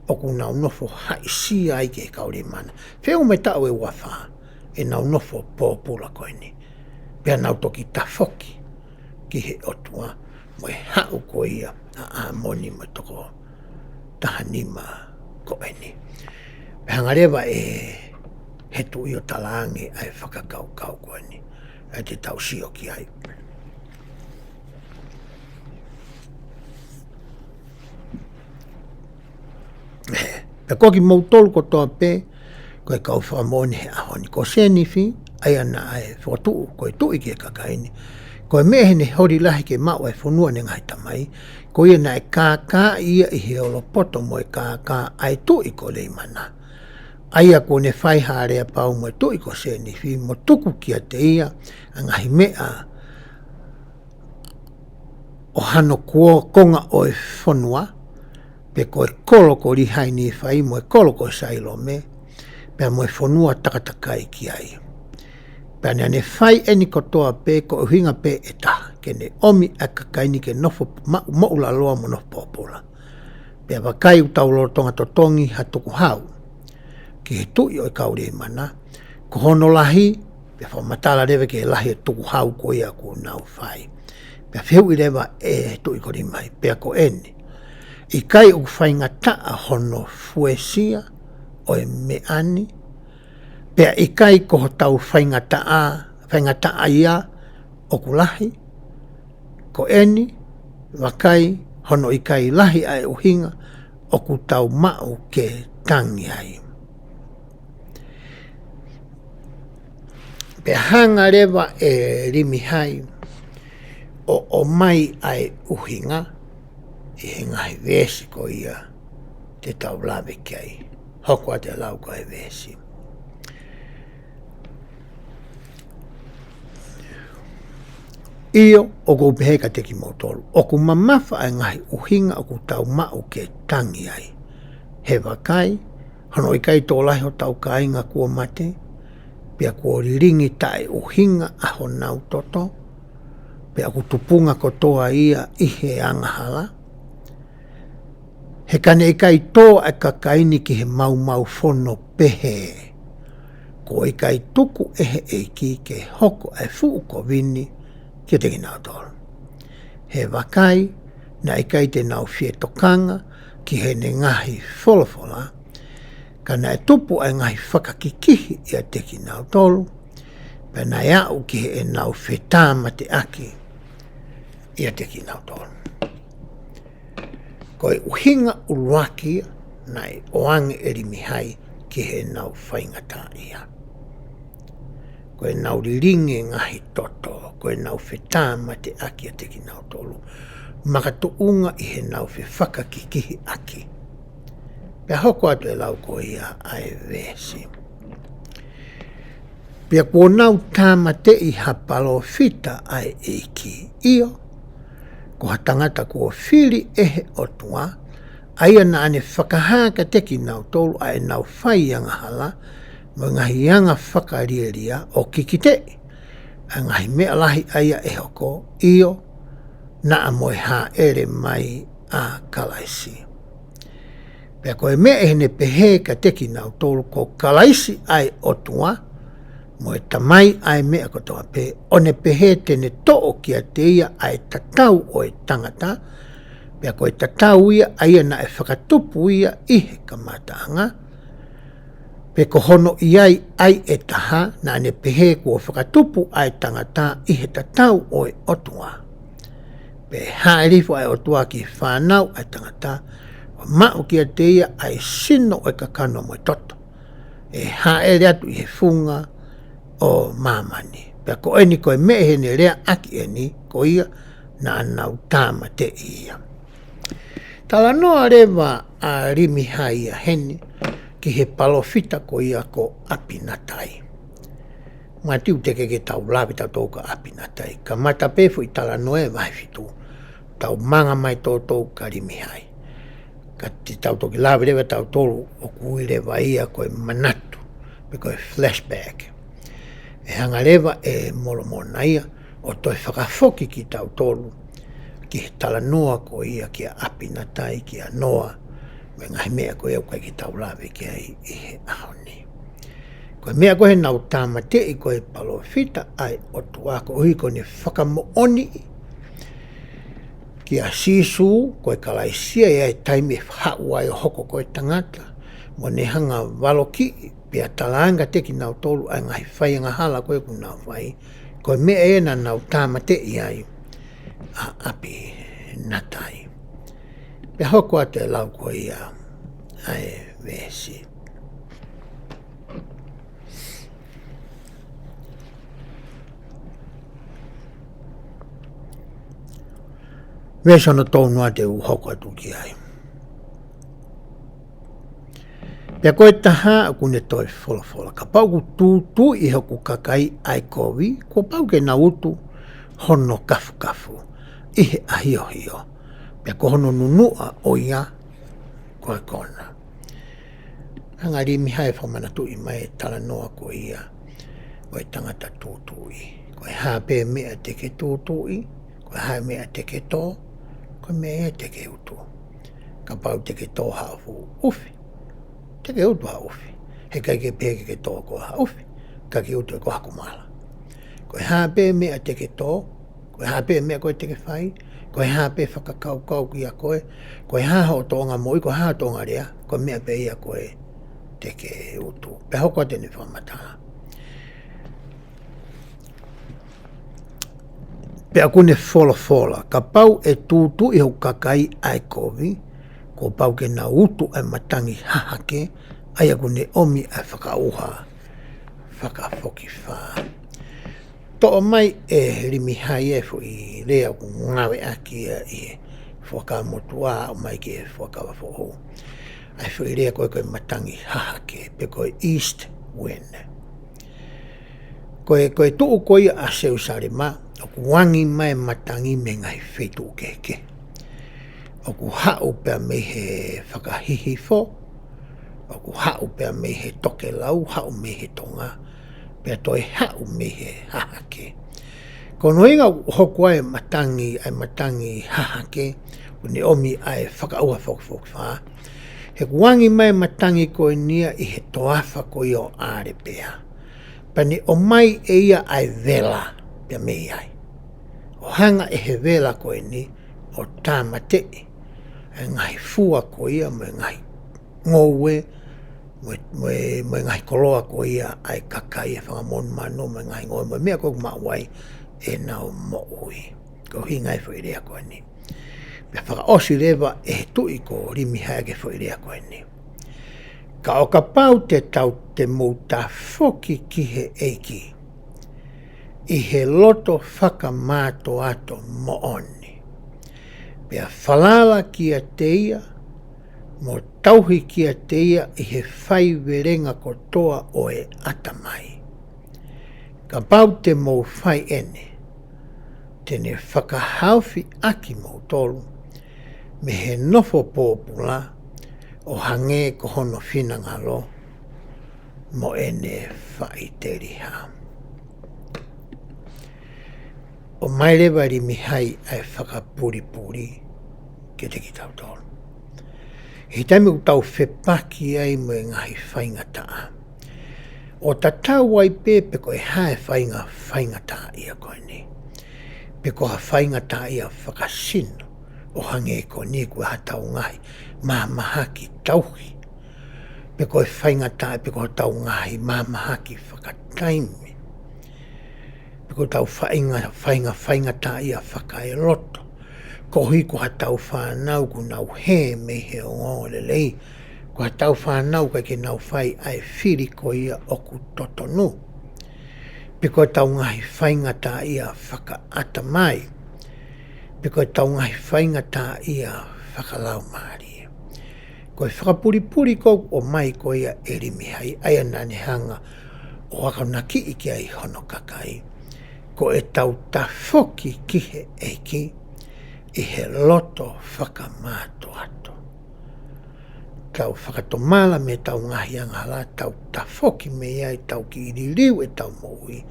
ʻoku nau nofo haʻisia ai ki he kau Leimana. Feʻunga mo e taʻu ʻe ua fā, ʻenau nofo pōpula ko eni. Pea nau toki tafoki ki he ʻOtua, mo e haʻu ko ia ʻa ʻĀmoni mo e toko taha nima ko eni. Pea hanga leva ʻe he tuʻi ʻo talaange ʻa e fakakaukau ko eni. ʻE te tau sio ki ai. Pea ko kimoutolu kotoa pē, ko e kau fakamoʻoni he ʻaho ni. Ko Sēnifi, ʻa ia naʻe fokotuʻu ko e tuʻi ki he kakai ni. Ko e meʻa heʻene holi lahi ke maʻu ʻa e fonua ʻene ngaahi tamai, ko ia naʻe kākaaʻi ia ʻi he olopoto mo e kākā ʻa e tuʻi ko Leimana. ʻA ia kuo ne fai ha aleapau mo e tuʻi ko Sēnifi, mo tuku kiate ia ʻa e ngaahi meʻa ʻo hano kuo konga ʻo e fonua, pe ko e kolo ko Lihai Nīfai mo e kolo ko Sailome, pea mo e fonua takatakai ki ai. Pea naʻa ne fai eni kotoa pē ko e ʻuhinga pē ʻe taha, ke ne ʻomi ʻa e kakai ni ke nofo maʻu moʻulaloa mo nofo pōpula. Pea vakai, ʻoku tau lolotonga totongi ha tukuhau ki he tuʻi ʻo e kau Leimana, ko hono lahi, pea fakamatala leva ki he lahi ʻo e tukuhau ko ia kuo nau fai. Pea fehuʻi leva ʻe he tuʻi ko Limihai, pea ko eni, ʻikai ʻoku faingataʻa hono fuesia ʻo e meʻa ni, pea ʻikai ko hotau faingataʻa, faingataʻaʻia ʻoku lahi? Ko eni, vakai, hono ʻikai lahi ʻa e ʻuhinga ʻoku tau maʻu ke tangi ai. Pea hanga leva ʻe Limihai ʻo ʻomai ʻa e ʻuhinga ʻi he ngaahi veesi ko ia te tau lave ki ai. Hoko atu e lau ko e veesi. ʻIo, ʻoku ou pehē kiate kimoutolu, ʻoku mamafa ʻa e ngaahi ʻuhinga ʻoku tau maʻu ke tangi ai. He vakai, hono ʻikai tokolahi hotau kāinga kuo mate, pea kuo lilingi taʻeʻuhinga ʻa honau toto, pea ʻoku tupunga kotoa ia ʻi he angahala. He ka ne ʻikai tō ʻa e kakai ni ki he maumau fono pehē, kuo ʻikai tuku ʻe he ʻEiki ke hoko ʻa e fuʻu kovi ni kiate kinautolu. He vakai, naʻe ʻikai te nau fie tokanga ki heʻene ngaahi folofola, ka naʻe tupu ʻa e ngaahi fakakikihi ʻiate kinautolu, pea naʻe aʻu ki heʻenau fetāmateʻaki ʻiate kinautolu. Ko e ʻuhinga ʻuluaki naʻe ʻoange ʻe Limihai ki heʻenau faingataʻaʻia. Ko ʻenau lilingi e ngaahi toto, ko ʻenau fetāmateʻaki ʻiate kinautolu, makatuʻunga ʻi heʻenau fefakakikihiʻaki. Pea hoko atu e lau ko ia ʻa e veesi. Pea kuo nau tāmateʻi ha palōfita ʻa e ʻEiki, ʻio, ko ha tangata kuo fili ʻe he ʻOtua, ʻa ia naʻa ne fakahā kiate kinautolu ʻa ʻenau fai angahala, mo e ngaahi anga fakalielia, ʻo kikiteʻi ʻa e ngaahi meʻa lahi ʻa ia ʻe hoko, ʻio, naʻa mo e hāʻele mai ʻa Kalaisi. Pea ko e meʻa ʻi heʻene pehē kiate kinautolu, ko Kalaisi ʻa e ʻOtua, mo e Tamai ʻa e meʻa kotoa pē, ʻo ne pehē te ne toʻo kiate ia ʻa e tatau ʻo e tangata, pea ko e tatau ia ʻa ia naʻe fakatupu ia ʻi he kamataʻanga, pe ko hono ʻi ai ʻa e taha, naʻa ne pehē kuo fakatupu ʻa e tangata ʻi he tatau ʻo e ʻOtua. Pea ʻe hāʻele hifo ʻa e ʻOtua ki he fānau ʻa e tangata, ʻo maʻu kiate ia ʻa e sino ʻo e kakano mo e toto, ʻe hāʻele atu ʻi he funga ʻo māmani. Pea ko eni ko e meʻa ʻi heʻene leaʻaki eni, ko ia naʻa nau tāmateʻi ia. Talanoa leva ʻa Limihai ia heni ki he palōfita ko ia ko ʻApinatai. Mātiu, teʻeki ke tau lave tautolu kia ʻApinatai. Kamata pē foʻi talanoa ʻe vahe fitu, tau manga mai tautolu kia Limihai. Ka te tau toki lave leva tautolu ʻoku ui leva ia ko e manatu, pe ko e flashback. ʻE hanga leva ʻe Molomona ia ʻo toe fakafoki kitautolu ki he talanoa ko ia kia ʻApinatai, kia Noa, Ko e ngaahi meʻa ko ia ʻoku ʻikai ke tau lave ki ai ʻi he ʻaho ni. Ko e meʻa ko ē naʻa nau tāmateʻi ko e palōfita ʻa e ʻOtua koeʻuhi ko ʻene fakamoʻoni kia Sīsū, ko e Kalaisi ia ʻi he taimi ʻe haʻu ai ʻo hoko ko e tangata, mo ne hanga valokiʻi, pea talaange kiate kinautolu ʻa e ngaahi fai angahala ko ē kuo nau fai, ko e meʻa ē naʻa nau tāmateʻi ai ʻa ʻApinatai. Pea hoko atu e lau ko ia ʻa e veesi. Veesi hono tolu noa te u hoko atu ki ai. Pea ko e taha ʻoku ne toe folofola, kapau ʻoku tūtuuʻi ʻe hoku kakai ʻa e kovi, kuo pau ke nau utu hono kafukafu ʻi he ʻahiohio, pea ko hono nunuʻa ʻo ia ko e kona. Hanga ʻe Limihai ʻo fakamanatuʻi mai e talanoa ko ia ʻo e tangata tūtuuʻi. Ko e hā pē meʻa te ke tūtuuʻi, ko e hā meʻa te ke tō, ko e meʻa ia te ke utu. Kapau te ke tō ha fuʻu ʻufi, te ke utu ha ʻufi. Heʻikai ke pehē ke ke tō koe ha ʻufi, ka ke utu ʻe koe ha kumala. Ko e hā pē meʻa te ke tō, ko e hā pē meʻa ko ē te ke fai, ko e hā pē fakakaukau kiate koe, ko e hā hoʻo tōʻonga moʻui, ko e hā hoʻo tōʻonga lea, ko e meʻa pē ia ko ē te ke utu. Pea hoko atu ʻene fakamatala. Pea ʻoku ne folofola, kapau ʻe tūtuuʻi ʻe hoku kakai ʻa e kovi, kuo pau ke nau utu ʻa e matangi hahake, ʻa ia ʻoku ne ʻomi ʻa e fakaʻuha fakafokifā. Toʻo mai ʻe Limihai e foʻi lea ʻoku ngāueʻaki ia ʻi he Fuakava Motuʻa ʻo aʻu mai ki he Fuakava Foʻou. ʻA e foʻi lea ko ē ko e matangi hahake, pe ko e east wind. Ko e, ko e tuʻu ko ia ʻa Selusalema, ʻoku angi mai e matangi mei he ngaahi feituʻu kehekehe. ʻOku haʻu pea mei he fakahihifo, ʻoku haʻu pea mei he tokelau, haʻu mei he tonga, pea toe haʻu mei he hahake. Ko hono ʻuhinga ʻoku hoko ai e matangi, ʻa e matangi hahake, ʻoku ne ʻomi ʻa e fakaʻuha fakafokifā, he ʻoku angi mai e matangi ko eni ia ʻi he toafa ko ia ʻo ʻAlepea. Pea ne ʻomai ʻe ia ʻa e vela pea mei ai, ʻo hanga ʻe he vela ko eni ʻo tāmateʻi ʻa e ngaahi fua ko ia mo e ngaahi ngoue, mo e, mo e, mo e ngaahi koloa ko ia ʻa e kakai, e fanga monumanu, mo e ngaahi ngoue, mo e meʻa ko ē ʻoku maʻu ai ʻenau moʻui. Ko e ʻuhinga e foʻi lea ko eni. Pea fakaʻosi leva ʻe he tuʻi ko Limihai ʻaki e foʻi lea ko eni. Ka ʻo kapau te tau, te mou tafoki ki he ʻEiki ʻi he loto fakamātoato moʻoni, pea falala kiate ia, mo tauhi kiate ia ʻi he faivelenga kotoa ʻo e ʻatamai. Kapau te mou fai ʻeni, te ne fakahaofi ʻakimoutolu mei he nofo pōpula, ʻo hangē ko hono finangalo mo ʻene faʻiteliha. ʻOmai leva ʻe Limihai ʻa e fakapulipuli kiate kitautolu. ʻI he taimi ʻoku tau fepaki ai mo e ngaahi faingataʻa, ʻo tatau ai pē pe ko e hā e fainga, faingataʻaʻia ko eni, pe ko ha faingataʻaʻia fakasino, ʻo hangē ko eni ko hatau ngaahi mahamahaki tauhi, pe ko e faingataʻa, pe ko hatau ngaahi mahamahaki fakataimi, pe ko ʻetau fainga, fainga, faingataʻaʻia fakaeloto, koeʻuhi ko hatau fānau kuo nau hē mei he ongoongolelei, ko hatau fānau ʻikai ke nau fai ʻa e fili ko ia ʻoku totonu, pe ko ʻetau ngaahi faingataʻaʻia fakaʻatamai, pe ko ʻetau ngaahi faingataʻaʻia fakalaumālie. Ko e fakapulipuli ko ē ʻoku ʻomai ko ia ʻe Limihai, ʻa ia naʻa ne hanga ʻo akonakiʻi ki ai hono kakai, ko ʻetau tafoki ki he ʻEiki ʻi he loto fakamātoato. Tau fakatomala mei heʻetau ngaahi angahala, tau tafoki mei ai, tau kiʻi liliu ʻetau moʻui,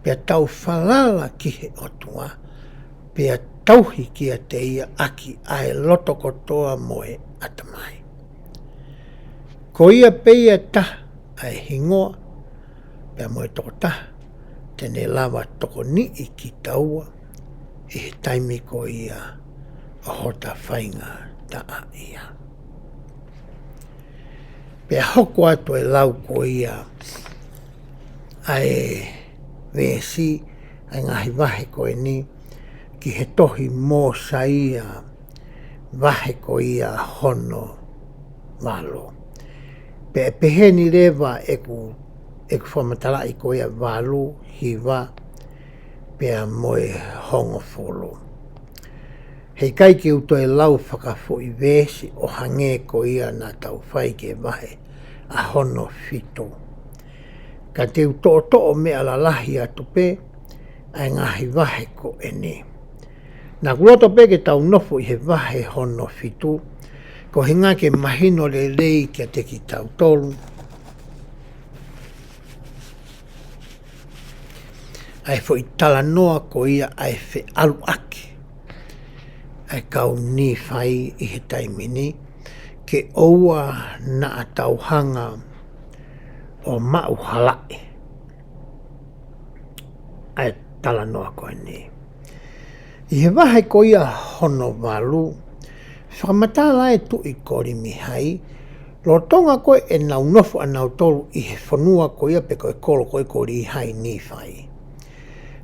pea tau falala ki he ʻOtua, pea tauhi kiate ia ʻaki ʻa e loto kotoa mo e ʻatamai. Ko ia pē ia taha ʻa e hingoa, pea mo e tokotaha te ne lava tokoniʻi kitaua ʻi he taimi ko ia ʻo hota faingataʻaʻia. Pea hoko atu e lau ko ia ʻa e veesi, ʻa e ngaahi vahe ko eni, ki he tohi Mōsaia vahe ko ia hono valu. Pea ʻe peheni leva ʻeku, ʻeku fakamatalaʻi ko ia valu, hiva, pea mo e hongofulu. He ʻikai ke u toe lau fakafoʻi veesi ʻo hangē ko ia naʻa tau fai ki he vahe ʻa hono fitu. Ka te u toʻotoʻo meʻa lalahi atu pē ʻa e ngaahi vahe ko eni. Naʻa ku loto pē ke tau nofo ʻi he vahe hono fitu, ko e ʻuhinga ke mahino lelei kiate kitautolu ʻa e foʻi talanoa ko ia ʻa e feʻaluʻaki ʻa e kau Nīfai ʻi he taimi ni, ke ʻoua naʻa tau hanga ʻo maʻu halaʻi ʻa e talanoa ko eni. ʻI he vahe ko ia hono valu, fakamatala e tuʻi ko Limihai, lolotonga ko ē ʻenau nofo ʻanautolu ʻi he fonua ko ia pe ko e kolo ko ē ko Līhai Nīfai,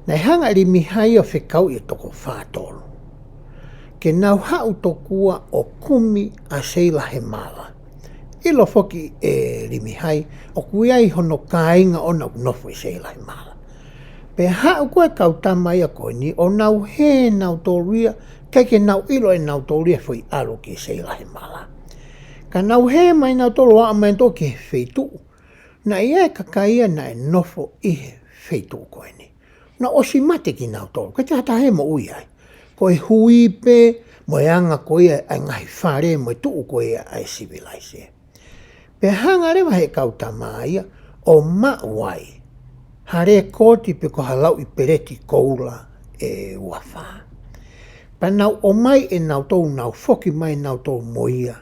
naʻe hanga ʻe Limihai ʻo fekauʻi e toko fātolu ke nau haʻu tokua ʻo kumi ʻa Seilahemala. ʻIlo foki ʻe Limihai ʻoku ʻi ai hono kāinga ʻoʻona ʻoku nofo ʻi Seilahemala. Pea haʻu ko ē kau tama ia ko eni ʻo nau hē nautolu ia, ʻikai ke nau ʻilo ʻe nautolu ia e foʻi ʻalu ki Seilahemala. Ka nau hē mai nautolu ʻo aʻu mai nautolu ki he feituʻu, naʻe ʻi ai e kakai ia naʻe nofo ʻi he feituʻu ko eni. Naʻe ʻosi mate kinautolu, ʻikai ke ʻi ai ha taha ʻe moʻui ai. Ko e hui pē mo e anga ko ia ʻa e ngaahi fale mo e tuʻu ko ia ʻa e sivilaise. Pea hanga leva he kau tama ia ʻo maʻu ai ha lekooti pe ko ha lauʻi peleti koula ʻe ua fā. Pea nau ʻomai ʻe nautolu, nau foki mai nautolu mo ia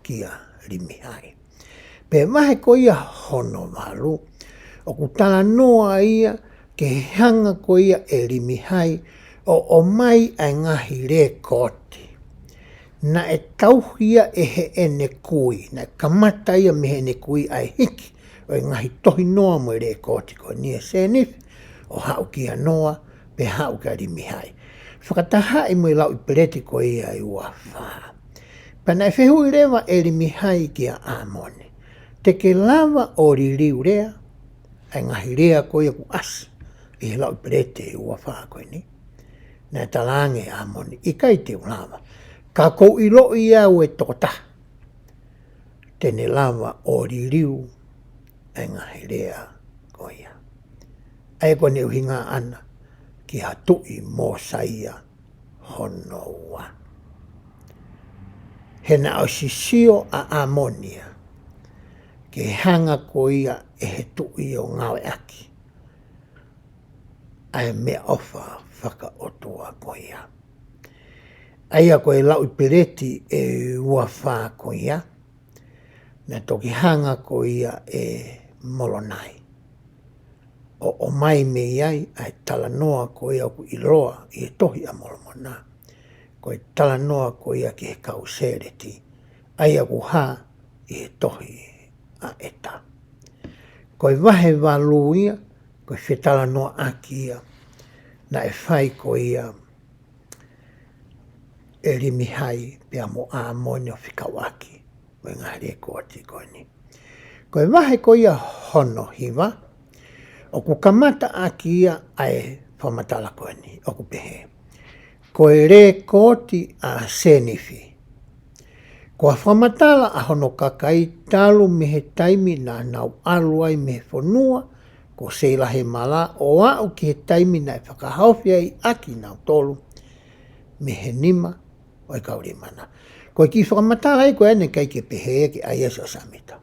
kia Limihai. Pea vahe ko ia hono valu, ʻoku talanoa ia ki he hanga ko ia ʻe Limihai ʻo ʻomai ʻa e ngaahi lekooti naʻe tauhi ia ʻe heʻene kui, naʻe kamata ia mei heʻene kui ʻa e hiki ʻo e ngaahi tohinoa mo e lekooti ko eni ʻa Sēnifi, ʻo haʻu kia Noa, pea haʻu kia Limihai. Fakatahaʻi mo e lauʻi peleti ko ia ʻe ua fā. Pea naʻe fehuʻi leva ʻe Limihai kia ʻĀmoni, te ke lava ʻo liliu lea ʻa e ngaahi lea ko ia kuo ʻasi ʻi he lauʻi peleti ʻe ua fā ko eni? Naʻe talaange ʻe ʻĀmoni, ʻikai te u lava. Ka ʻoku ou ʻiloʻi au e tokotaha te ne lava ʻo liliu ʻa e ngaahi lea ko ia. ʻA ia ko ʻene ʻuhinga ʻana ki ha tuʻi Mōsaia hono ua. He naʻe ʻosi sio ʻa ʻĀmoni ia ki he hanga ko ia ʻe he tuʻi ʻo ngāueʻaki ʻa e meʻaʻofa fakaʻotua ko ia. ʻA ia ko e lauʻi peleti ʻe ua fā ko ia, naʻe toki hanga ko ia ʻe Molonai ʻo ʻomai mei ai ʻa e talanoa ko ia ʻoku ʻiloa ʻi he Tohi ʻa Molomona, ko e talanoa ko ia ki he kau Sēleti, ʻa ia ʻoku hā ʻi he Tohi ʻa ʻEta. Ko e vahe valu ia, ko e fetalanoaʻaki ia naʻe fai ko ia ʻe Limihai pea mo ʻĀmoni ʻo fekauʻaki mo e ngaahi lekooti ko eni. Ko e vahe ko ia hono hiva, ʻoku kamataʻaki ia ʻa e fakamatala ko eni, ʻoku pehē: Ko e lekooti ʻa Sēnifi. Ko e fakamatala ʻa hono kakai talu mei he taimi naʻa nau ʻalu ai mei he fonua ko Seilahemala ʻo aʻu ki he taimi naʻe fakahaofi ai ʻa kinautolu mei he nima ʻo e kau Leimana. Ko e kiʻi fakamatala ia ko ē naʻe ʻikai ke pehē ki ai ʻa Siosefa Sāmita.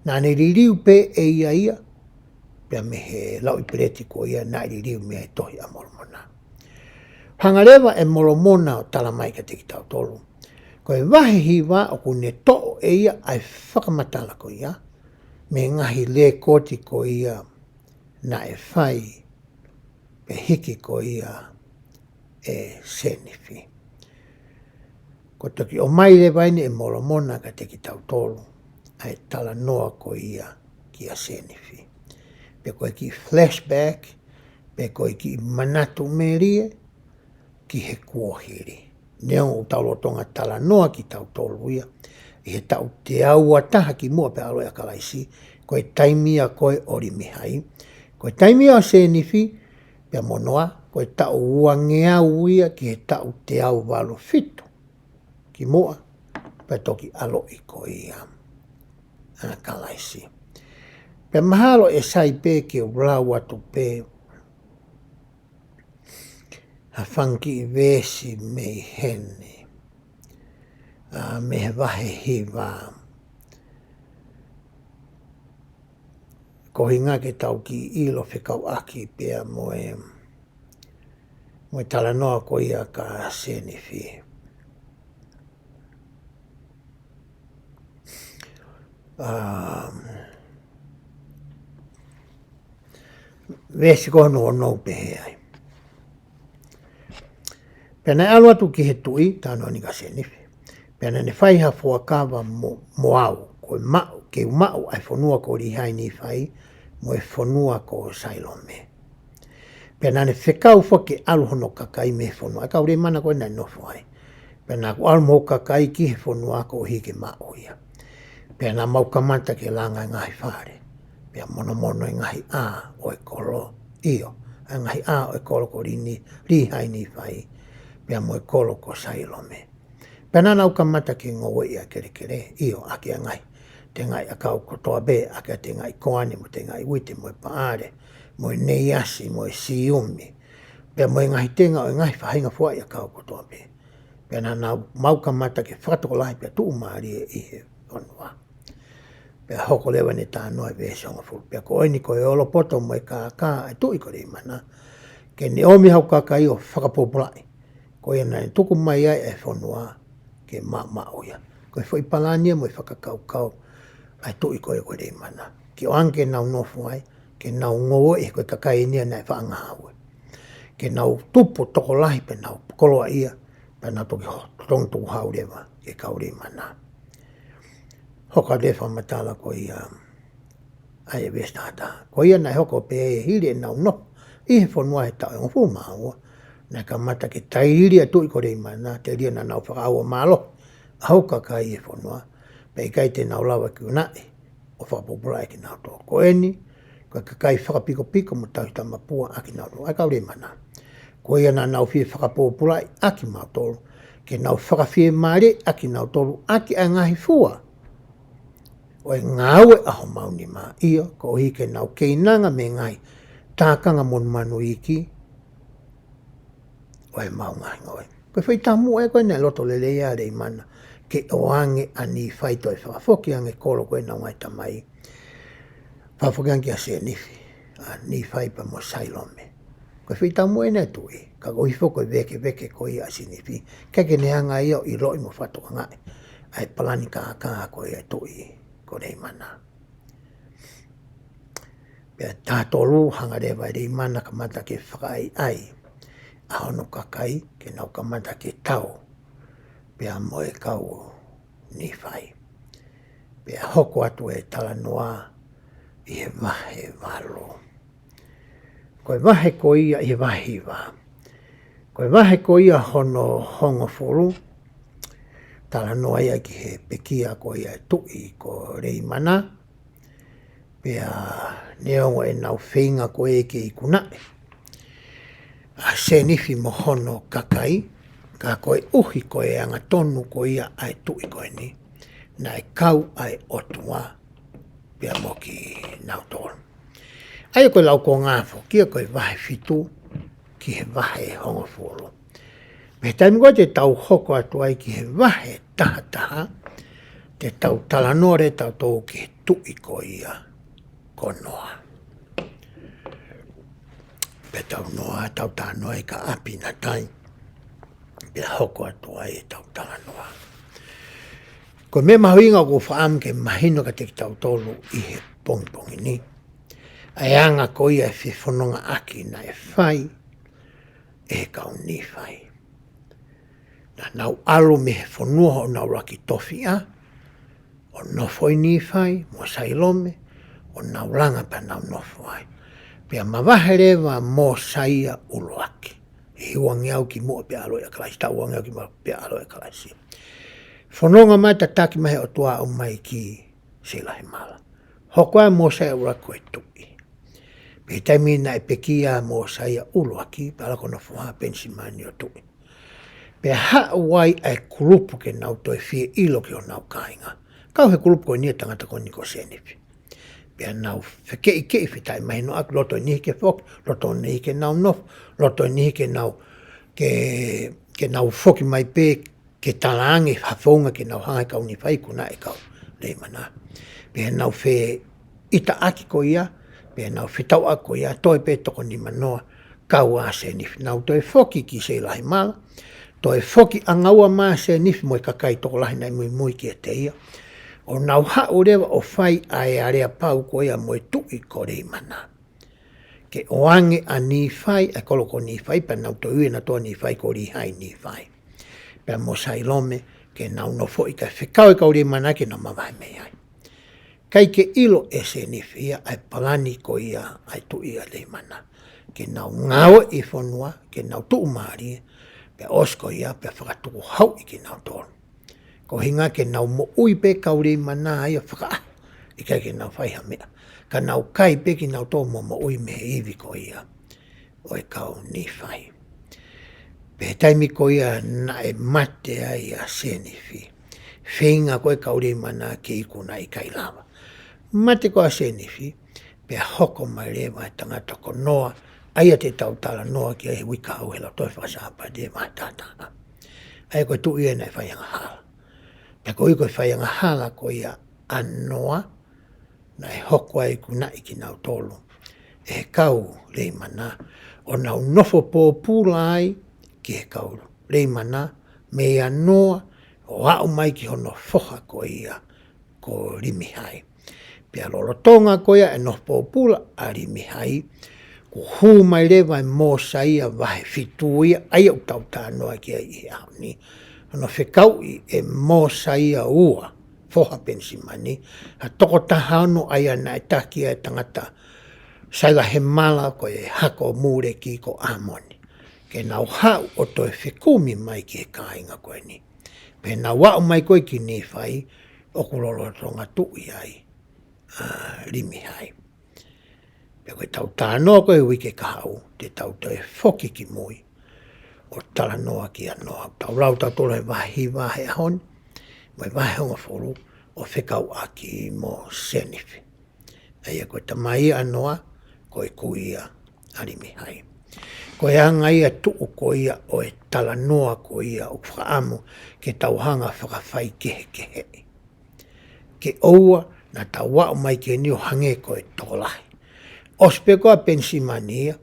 Naʻa ne liliu pē ʻe ia ia, pea mei he lauʻi peleti ko ia naʻe liliu mei ai e Tohi ʻa Molomona. Hanga leva ʻe Molomona ʻo tala mai kiate kitautolu, Ko e vahe hiva ʻoku ne toʻo ʻe ia ʻa e fakamatala ko ia, mei he ngaahi lēkooti ko ia naʻe fai pe hiki ko ia ʻe Sēnifi. Ko e toki ʻomai leva eni ʻe Molomona kiate kitautolu ʻa e talanoa ko ia kia Sēnifi. Pe ko e kiʻi flashback, pe ko e kiʻi manatu melie ki he kuohili. Neongo ʻoku tau lolotonga talanoa kitautolu ia ʻi he taʻu teau ua taha kimuʻa pea ʻaloʻi ʻa Kalaisi, ko e taimi ia ko ē ʻo Limihai, ko e taimi ia ʻo Sēnifi pea mo Noa, ko e taʻu uangeau ia ki he taʻu teau valu fitu kimuʻa pea toki ʻaloʻi ko ia ʻa Kalaisi. Pea mahalo ʻe sai pē ke u lau atu pē ha fanga kiʻi veesi mei heni, ʻa, mei he vahe hiva. Ko e ʻuhinga ke tau kiʻi ʻilo fekauʻaki pea mo e, mo e talanoa ko ia kia Sēnifi. Um, veesi ko hono ono ʻoku pehē ai. Pea naʻe ʻalu atu ki he tuʻi, talanoa eni kia Sēnifi. Pea naʻa ne fai ha fuakava mo, mo au, ko e maʻu, ke u maʻu ʻa e fonua ko Lihai-Nīfai, mo e fonua ko Sailome. Pea naʻa ne fekau foki ke ʻalu hono kakai mei he fonua, ʻa e kau Leimana ko ē naʻe nofo ai. Pea naʻa ku ʻalu mo hoku kakai ki he fonua koeʻuhi ke maʻu ia. Pea naʻa mau kamata ke langa e ngaahi fale, pea monomono e ngaahi ʻā ʻo e kolo, ʻio, ʻa e ngaahi ʻā ʻo e kolo ko Lini, Lihai-Nīfai, pea mo e kolo ko Sailome. Pea naʻa nau kamata ke ngoueʻi ʻa e kelekele, ʻio, ʻaki ʻa e ngaahi tengaʻi ʻakau kotoa pē, ʻaki ʻa e tengaʻi koane mo e tengaʻi uite mo e paʻale, mo e neiasi mo e siumi, pea mo e ngaahi tenga ʻo e ngaahi faʻahinga fuaʻi ʻakau kotoa pē. Pea naʻa nau mau kamata ke fakatokolahi pea tuʻumālie ʻi he fonua. Pea hoko leva ʻene talanoa ʻi he veesi hongofulu. Pea ko eni ko e olopoto mo e kākā ʻa e tuʻi ko Leimana, ke ne ʻomi haʻaku kakai ʻo fakapōpulaʻi. Ko ia naʻa ne tuku mai ai ʻa e fonua ke maʻumaʻu ia. Ko e foʻi palani ia mo e fakakaukau ʻa e tuʻi ko ia ko Leimana. Ke ʻoange ke nau nofo ai, ke nau ngoueʻi, ko e kakai eni ia naʻe faʻa ngāue. Ke nau tupu tokolahi pea nau koloaʻia, pea nau toki ho-, totongi tukuhau leva ki he kau Leimana. Hoko atu e fakamatala ko ia ʻa e veesi taha taha. Ko ia naʻe hoko pē hili ʻenau nofo ʻi he fonua he taʻu ʻe hongofulu mā ua, naʻe kamata ke tailiili ʻa e tuʻi ko Leimana, telia naʻa nau fakaʻauha mālohi ʻa hoku kakai ʻi he fonua, pea ʻikai te nau lava ke ikunaʻi ʻo fakapōpulaʻi kinautolu. Ko eni, ko e kakai fakapikopiko mo tauhi tamapua ʻa kinautolu, ʻa e kau Leimana. Ko ia naʻa nau fie fakapōpulaʻi ʻa kimautolu, ke nau fakafiemālieʻi ʻa kinautolu ʻaki ʻa e ngaahi fua ʻo e ngāue ʻa homau nima, ʻio, koeʻuhi ke nau keinanga mei he ngaahi tākanga monumanu iiki ʻo ʻemau ngaahi ngoue. Ko e foʻi taumuʻa ia ko ē naʻe loto lelei ai ʻa Leimana ke ʻoange ʻa Nīfai, toe fakafoki ange e kolo ko ē ʻenau ngaahi tamai, fakafoki ange kia Sēnifi, ʻa Nīfai pea mo Sailome. Ko e foʻi taumuʻa ia ʻa e tuʻi, ka koeʻuhi foki ko e vēkeveke ko ia ʻa Sēnifi, ʻikai ke ne hanga ia ʻo ʻiloʻi mo fakatokangaʻi ʻa e palani kākā ko ia ʻa e tuʻi ko Leimana. Pea taha tolu, hanga leva ʻe Leimana kamata ke fakaʻaiʻai ʻa hono kakai ke nau kamata ke tau pea mo e kau Nīfai. Pea hoko atu e talanoa ʻi he vahe valu. Ko e vahe ko ia ʻi he vahe hiva. Ko e vahe ko ia hono hongofulu, talanoa ia ki he pekia ko ia ʻa e tuʻi ko Leimana. Pea neongo ʻenau feinga ko ē ke ikunaʻi ʻa Sēnifi mo hono kakai, ka koeʻuhi ko e angatonu ko ia ʻa e tuʻi ko eni, naʻe kau ʻa e ʻOtua pea mo kinautolu. ʻA ia ko e laukonga foki ia ko e vahe fitu ki he vahe hongofulu. Mei he taimi ko ē te tau hoko atu ai ki he vahe taha taha, te tau talanoa leva tautolu ki he tuʻi ko ia ko Noa. Pea tau Noa, tau talanoa ʻi ka ʻapi natai, pea hoko atu ai ʻetau talanoa. Ko e meʻa mahuʻinga ʻoku ou fakaʻamu ke mahino kiate kitautolu ʻi he pongipongi ni, ʻa e anga ko ia e fefonongaʻaki naʻe fai ʻe he kau Nīfai. Naʻa nau ʻalu mei he fonua ʻo nau laki tofiʻa, ʻo nofo ʻi Nīfai mo Sailome, ʻo nau langa pea nau nofo ai. Pea mavahe leva Mōsaia ʻUluaki, ʻi he uangeau kimuʻa pea ʻaloʻi ʻa Kalaisi, taʻu uangeau kimuʻa pea ʻaloʻi ʻa Kalaisi. Fononga mai, tataki mai he ʻOtua ʻo aʻu mai ki Seilahemala. Hoko ai Mōsaia ʻUluaki ko e tuʻi. Pea taimi naʻe pekia Mōsaia ʻUluaki, pea ʻalu ʻo nofo ʻi Penisimani ʻo tuʻi. Pea haʻu ai ʻa e kulupu ke nau toe fie ʻilo ki honau kāinga. Kau he kulupu ko eni ʻa e tangata ko eni ko Sēnifi. Pea nau fekeʻikeʻi, fetaʻemahinoʻaki, loto ʻe niʻihi ke foki, loto ʻe niʻihi ke nau nofo, loto ʻe niʻihi ke nau, ke, ke nau foki mai pē ke talaange ha founga ke nau hanga he kau Nīfai ʻoku na ʻi he kau Leimana. Pea nau feʻitaʻaki ko ia, pea nau fetauʻaki ko ia, toe pē toko nimanoa, kau ʻa Sēnifi. Nau toe foki ki Seilahemala, toe foki ʻangaua mai ʻa Sēnifi mo e kakai tokolahi naʻe muimui kiate ia, ʻo nau haʻu leva ʻo fai ʻa e aleapau ko ia mo e tuʻi ko Leimana. Ke ʻoange ʻa Nīfai, ʻa e kolo ko Nīfai, pea nau toe ui ʻe nautolu ʻa Nīfai ko Līhai Nīfai, pea mo Sailome, ke nau nofoʻi kae fekau e kau Leimana ke nau mavahe mei ai. ʻIkai ke ʻilo ʻe Sēnifi ia ʻa e palani ko ia ʻa e tuʻi ʻa Leimana, ke nau ngāueʻi e fonua, ke nau tuʻumālie, pea ʻosi ko ia, pea fakatukuhauʻi kinautolu. Ko e ʻuhinga ke nau moʻui pē kau Leimana ia fakaʻaho, ʻikai ke nau fai ha meʻa. Ka nau kai pē kinautolu mo moʻui mei he ivi ko ia ʻo e kau Nīfai. Pea taimi ko ia naʻe mate ai ʻa Sēnifi, feinga ko e kau Leimana ke iku, naʻe ʻikai lava. Mate ko ia ʻa Sēnifi, pea hoko mai leva e tangata ko Noa, ʻa ia te tau talanoa ki ai he uike kahaʻu he Lautohi Fakasāpate vahe tahataha. ʻA ia ko e tuʻi ia naʻe fai angahala. Pea ko ia ko e fai angahala ko ia ʻa Noa, naʻe hoko ai ʻoku na ʻi kinautolu ʻe he kau Leimana, ʻo nau nofo pōpula ai ki he kau Leimana, meia Noa ʻo aʻu mai ki hono foha ko ia ko Limihai. Pea lolotonga ko ia e nofo pōpula ʻa Limihai, kuo hū mai leva ʻa Mōsaia vahe fitu ia, ʻa ia ʻoku tau talanoa ki ai ʻi he ʻaho ni. Hono fekauʻi ʻe Mōsaia ua, foha Penisimani, ha toko taha ono ʻa ia naʻe taki ai e tangata Seilahemala, ko e hako ʻo Mūleki ko ʻĀmoni, ke nau haʻu ʻo toe fekumi mai ki he kāinga ko eni. Pea nau aʻu mai ko ē ki Nīfai, ʻoku lolotonga tuʻi ai ʻa Limihai. Pea ko e tau talanoa ko ē he uike kahaʻu, te tau toe foki ki mui ʻo talanoa kia Noa. Tau lau tautolu he vahe hiva he ʻaho ni, mo e vahe hongofulu, ʻo fekauʻaki mo Sēnifi. ʻA ia ko e tamai ʻa Noa, ko e kui ia ʻa Limihai. Ko e anga ia e tuʻu ko ia ʻo e talanoa ko ia ʻoku fakaʻamu ke tau hanga ʻo fakafaikehekeheʻi. Ke ʻoua naʻa tau aʻu mai ki heni ʻo hangē ko e tokolahi. ʻOsi pē ko ia ʻa Penisimani ia,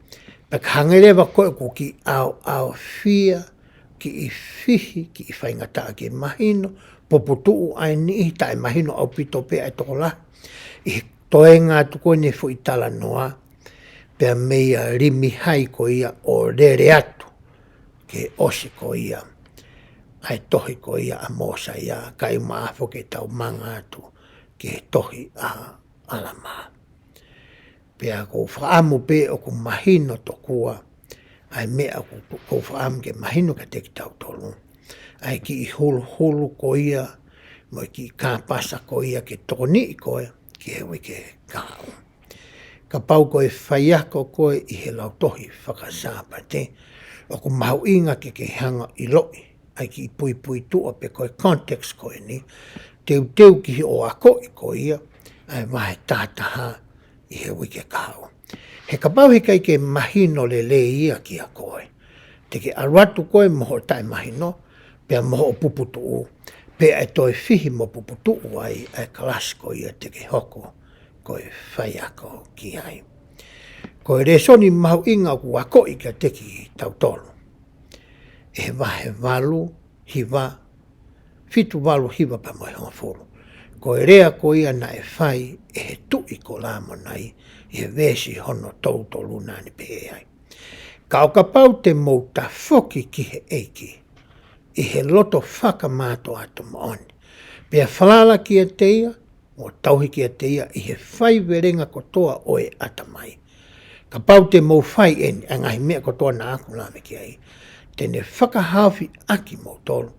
pea ka hangē leva ko ē ʻoku kiʻi ʻaoʻaofia, kiʻi fihi, kiʻi faingataʻa ke mahino, puputuʻu ʻa e niʻihi, taʻemahino ʻaupito pē ʻa e tokolahi. ʻI he toenga atu ko eni e foʻi talanoa, pea meia Limihai ko ia ʻo lele atu ke ʻosi ko ia ʻa e tohi ko ia ʻa Mōsaia, kae ʻumaʻā foki ʻetau manga atu ki he tohi ʻa ʻAlamā. Pea ʻoku ou fakaʻamu pē ʻoku mahino tokua ʻa e meʻa ʻoku ou fakaʻamu ke mahino kiate kitautolu, ʻa e kiʻi huluhulu ko ia, mo e kiʻi kāpasa ko ia ke tokoniʻi koe ki he uike kahaʻu. Kapau ko e faiako koe ʻi he Lautohi Fakasāpate, ʻoku mahuʻinga ke ke hanga ʻo ʻiloʻi ʻa e kiʻi puipuituʻa pe ko e context ko eni, teuteu ki hoʻo akoʻi ko ia ʻa e vahe tahataha ʻi he uike kahaʻu. He kapau heʻikai ke mahino lelei ia kia koe, te ke ʻalu atu koe mo hoʻo taʻemahino, pea mo hoʻo puputuʻu, pea ʻe toe fihi mo puputuʻu ai ʻa e kalasi ko ia te ke hoko ko e faiako ki ai. Ko e lēsoni mahuʻinga ʻoku akoʻi kiate kitautolu ʻe he vahe valu, hiva, fitu valu hiva pea mo e hongofulu. Ko e lea ko ia naʻe fai ʻe he tuʻi ko Lamonai ʻi he veesi hono tolu tolu naʻa ne pehē ai: Ka ʻo kapau te mou tafoki ki he ʻEiki ʻi he loto fakamātoato moʻoni, pea falala kiate ia, mo tauhi kiate ia ʻi he faivelenga kotoa ʻo e ʻatamai. Kapau te mou fai eni, ʻa e ngaahi meʻa kotoa naʻa ku lave ki ai, te ne fakahaofi ʻa kimoutolu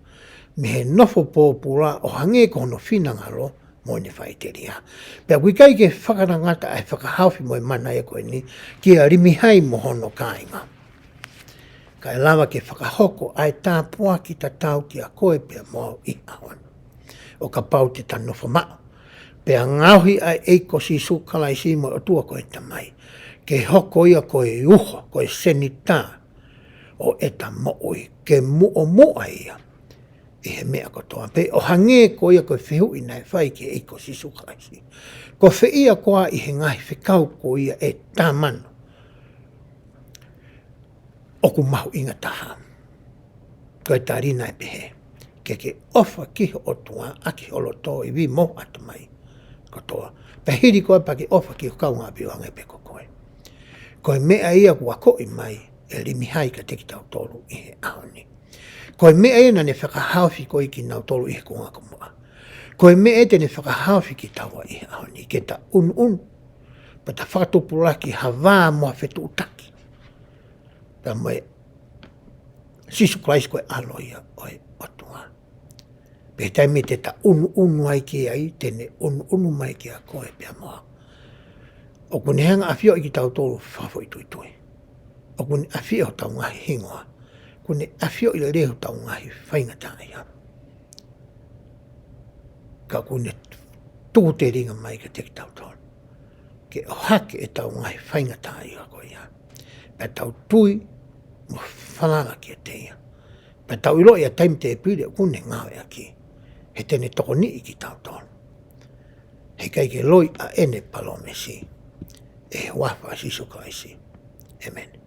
mei he nofo pōpula ʻo hangē ko hono finangalo mo ʻene faʻiteliha. Pea ʻoku ʻikai ke fakanangata ʻa e fakahaofi mo e mana ia ko eni kia Limihai mo hono kāinga. Ka ʻe lava ke fakahoko ʻa e tāpuaki tatau kia koe pea mo au ʻi he ʻaho ni, ʻo kapau te ta nofo maʻu, pea ngaohi ʻa e ʻEiki ko Sīsū Kalaisi mo e ʻOtua ko e Tamai, ke hoko ia ko e uho, ko e senitā ʻo ʻeta moʻui, ke muʻomuʻa ia ʻi he meʻa kotoa pē, ʻo hangē ko ia ko e fehuʻi naʻe fai ki he ʻEiki ko Sīsū Kalaisi: Ko fē ia koā ʻi he ngaahi fekau ko ia ʻe taha mano ʻoku mahuʻinga taha? Ko e tali naʻe pehē: Ke ke ʻofa ki ho ʻOtua ʻaki ho loto, ivi mo ho ʻatamai kotoa, pea hili ko ia pea ke ʻofa ki ho kaungāʻapi ʻo hangē pē ko koe. Ko e meʻa ia kuo akoʻi mai ʻe Limihai kiate kitautolu ʻi he ʻaho ni. Ko e meʻa ia naʻa ne fakahaofi ko ia kinautolu ʻi he kuonga kuo muʻa. Ko e meʻa ia te ne fakahaofi kitaua ʻi he ʻaho ni, ke ta ʻunuʻunu, pea ta fakatupulaki ha vā mo ha fetuʻutaki pea mo e Sīsū Kalaisi ko e ʻAlo ia ʻo e ʻOtua. Pea taimi te ta ʻunuʻunu ai ki ai, te ne ʻunuʻunu mai kia koe pea mo au. ʻOku ne hanga ʻafioʻi kitautolu fakafoʻituitui. ʻOku ne ʻafioʻi hotau ngaahi hingoa. ʻOku ne ʻafioʻi lelei hotau ngaahi faingataʻaʻia. Ka ʻoku ne tuku telinga mai kiate kitautolu ke ʻohake ʻetau ngaahi faingataʻaʻia ko ia, pea tau tui mo falala kiate ia, pea tau ʻiloʻi ʻa e taimi tēpile ʻoku ne ngāueʻaki, he te ne tokoniʻi kitautolu. He ʻikai ke loi ʻa ʻene palōmesi. ʻI he huafa ʻo Sīsū Kalaisi, ʻēmeni.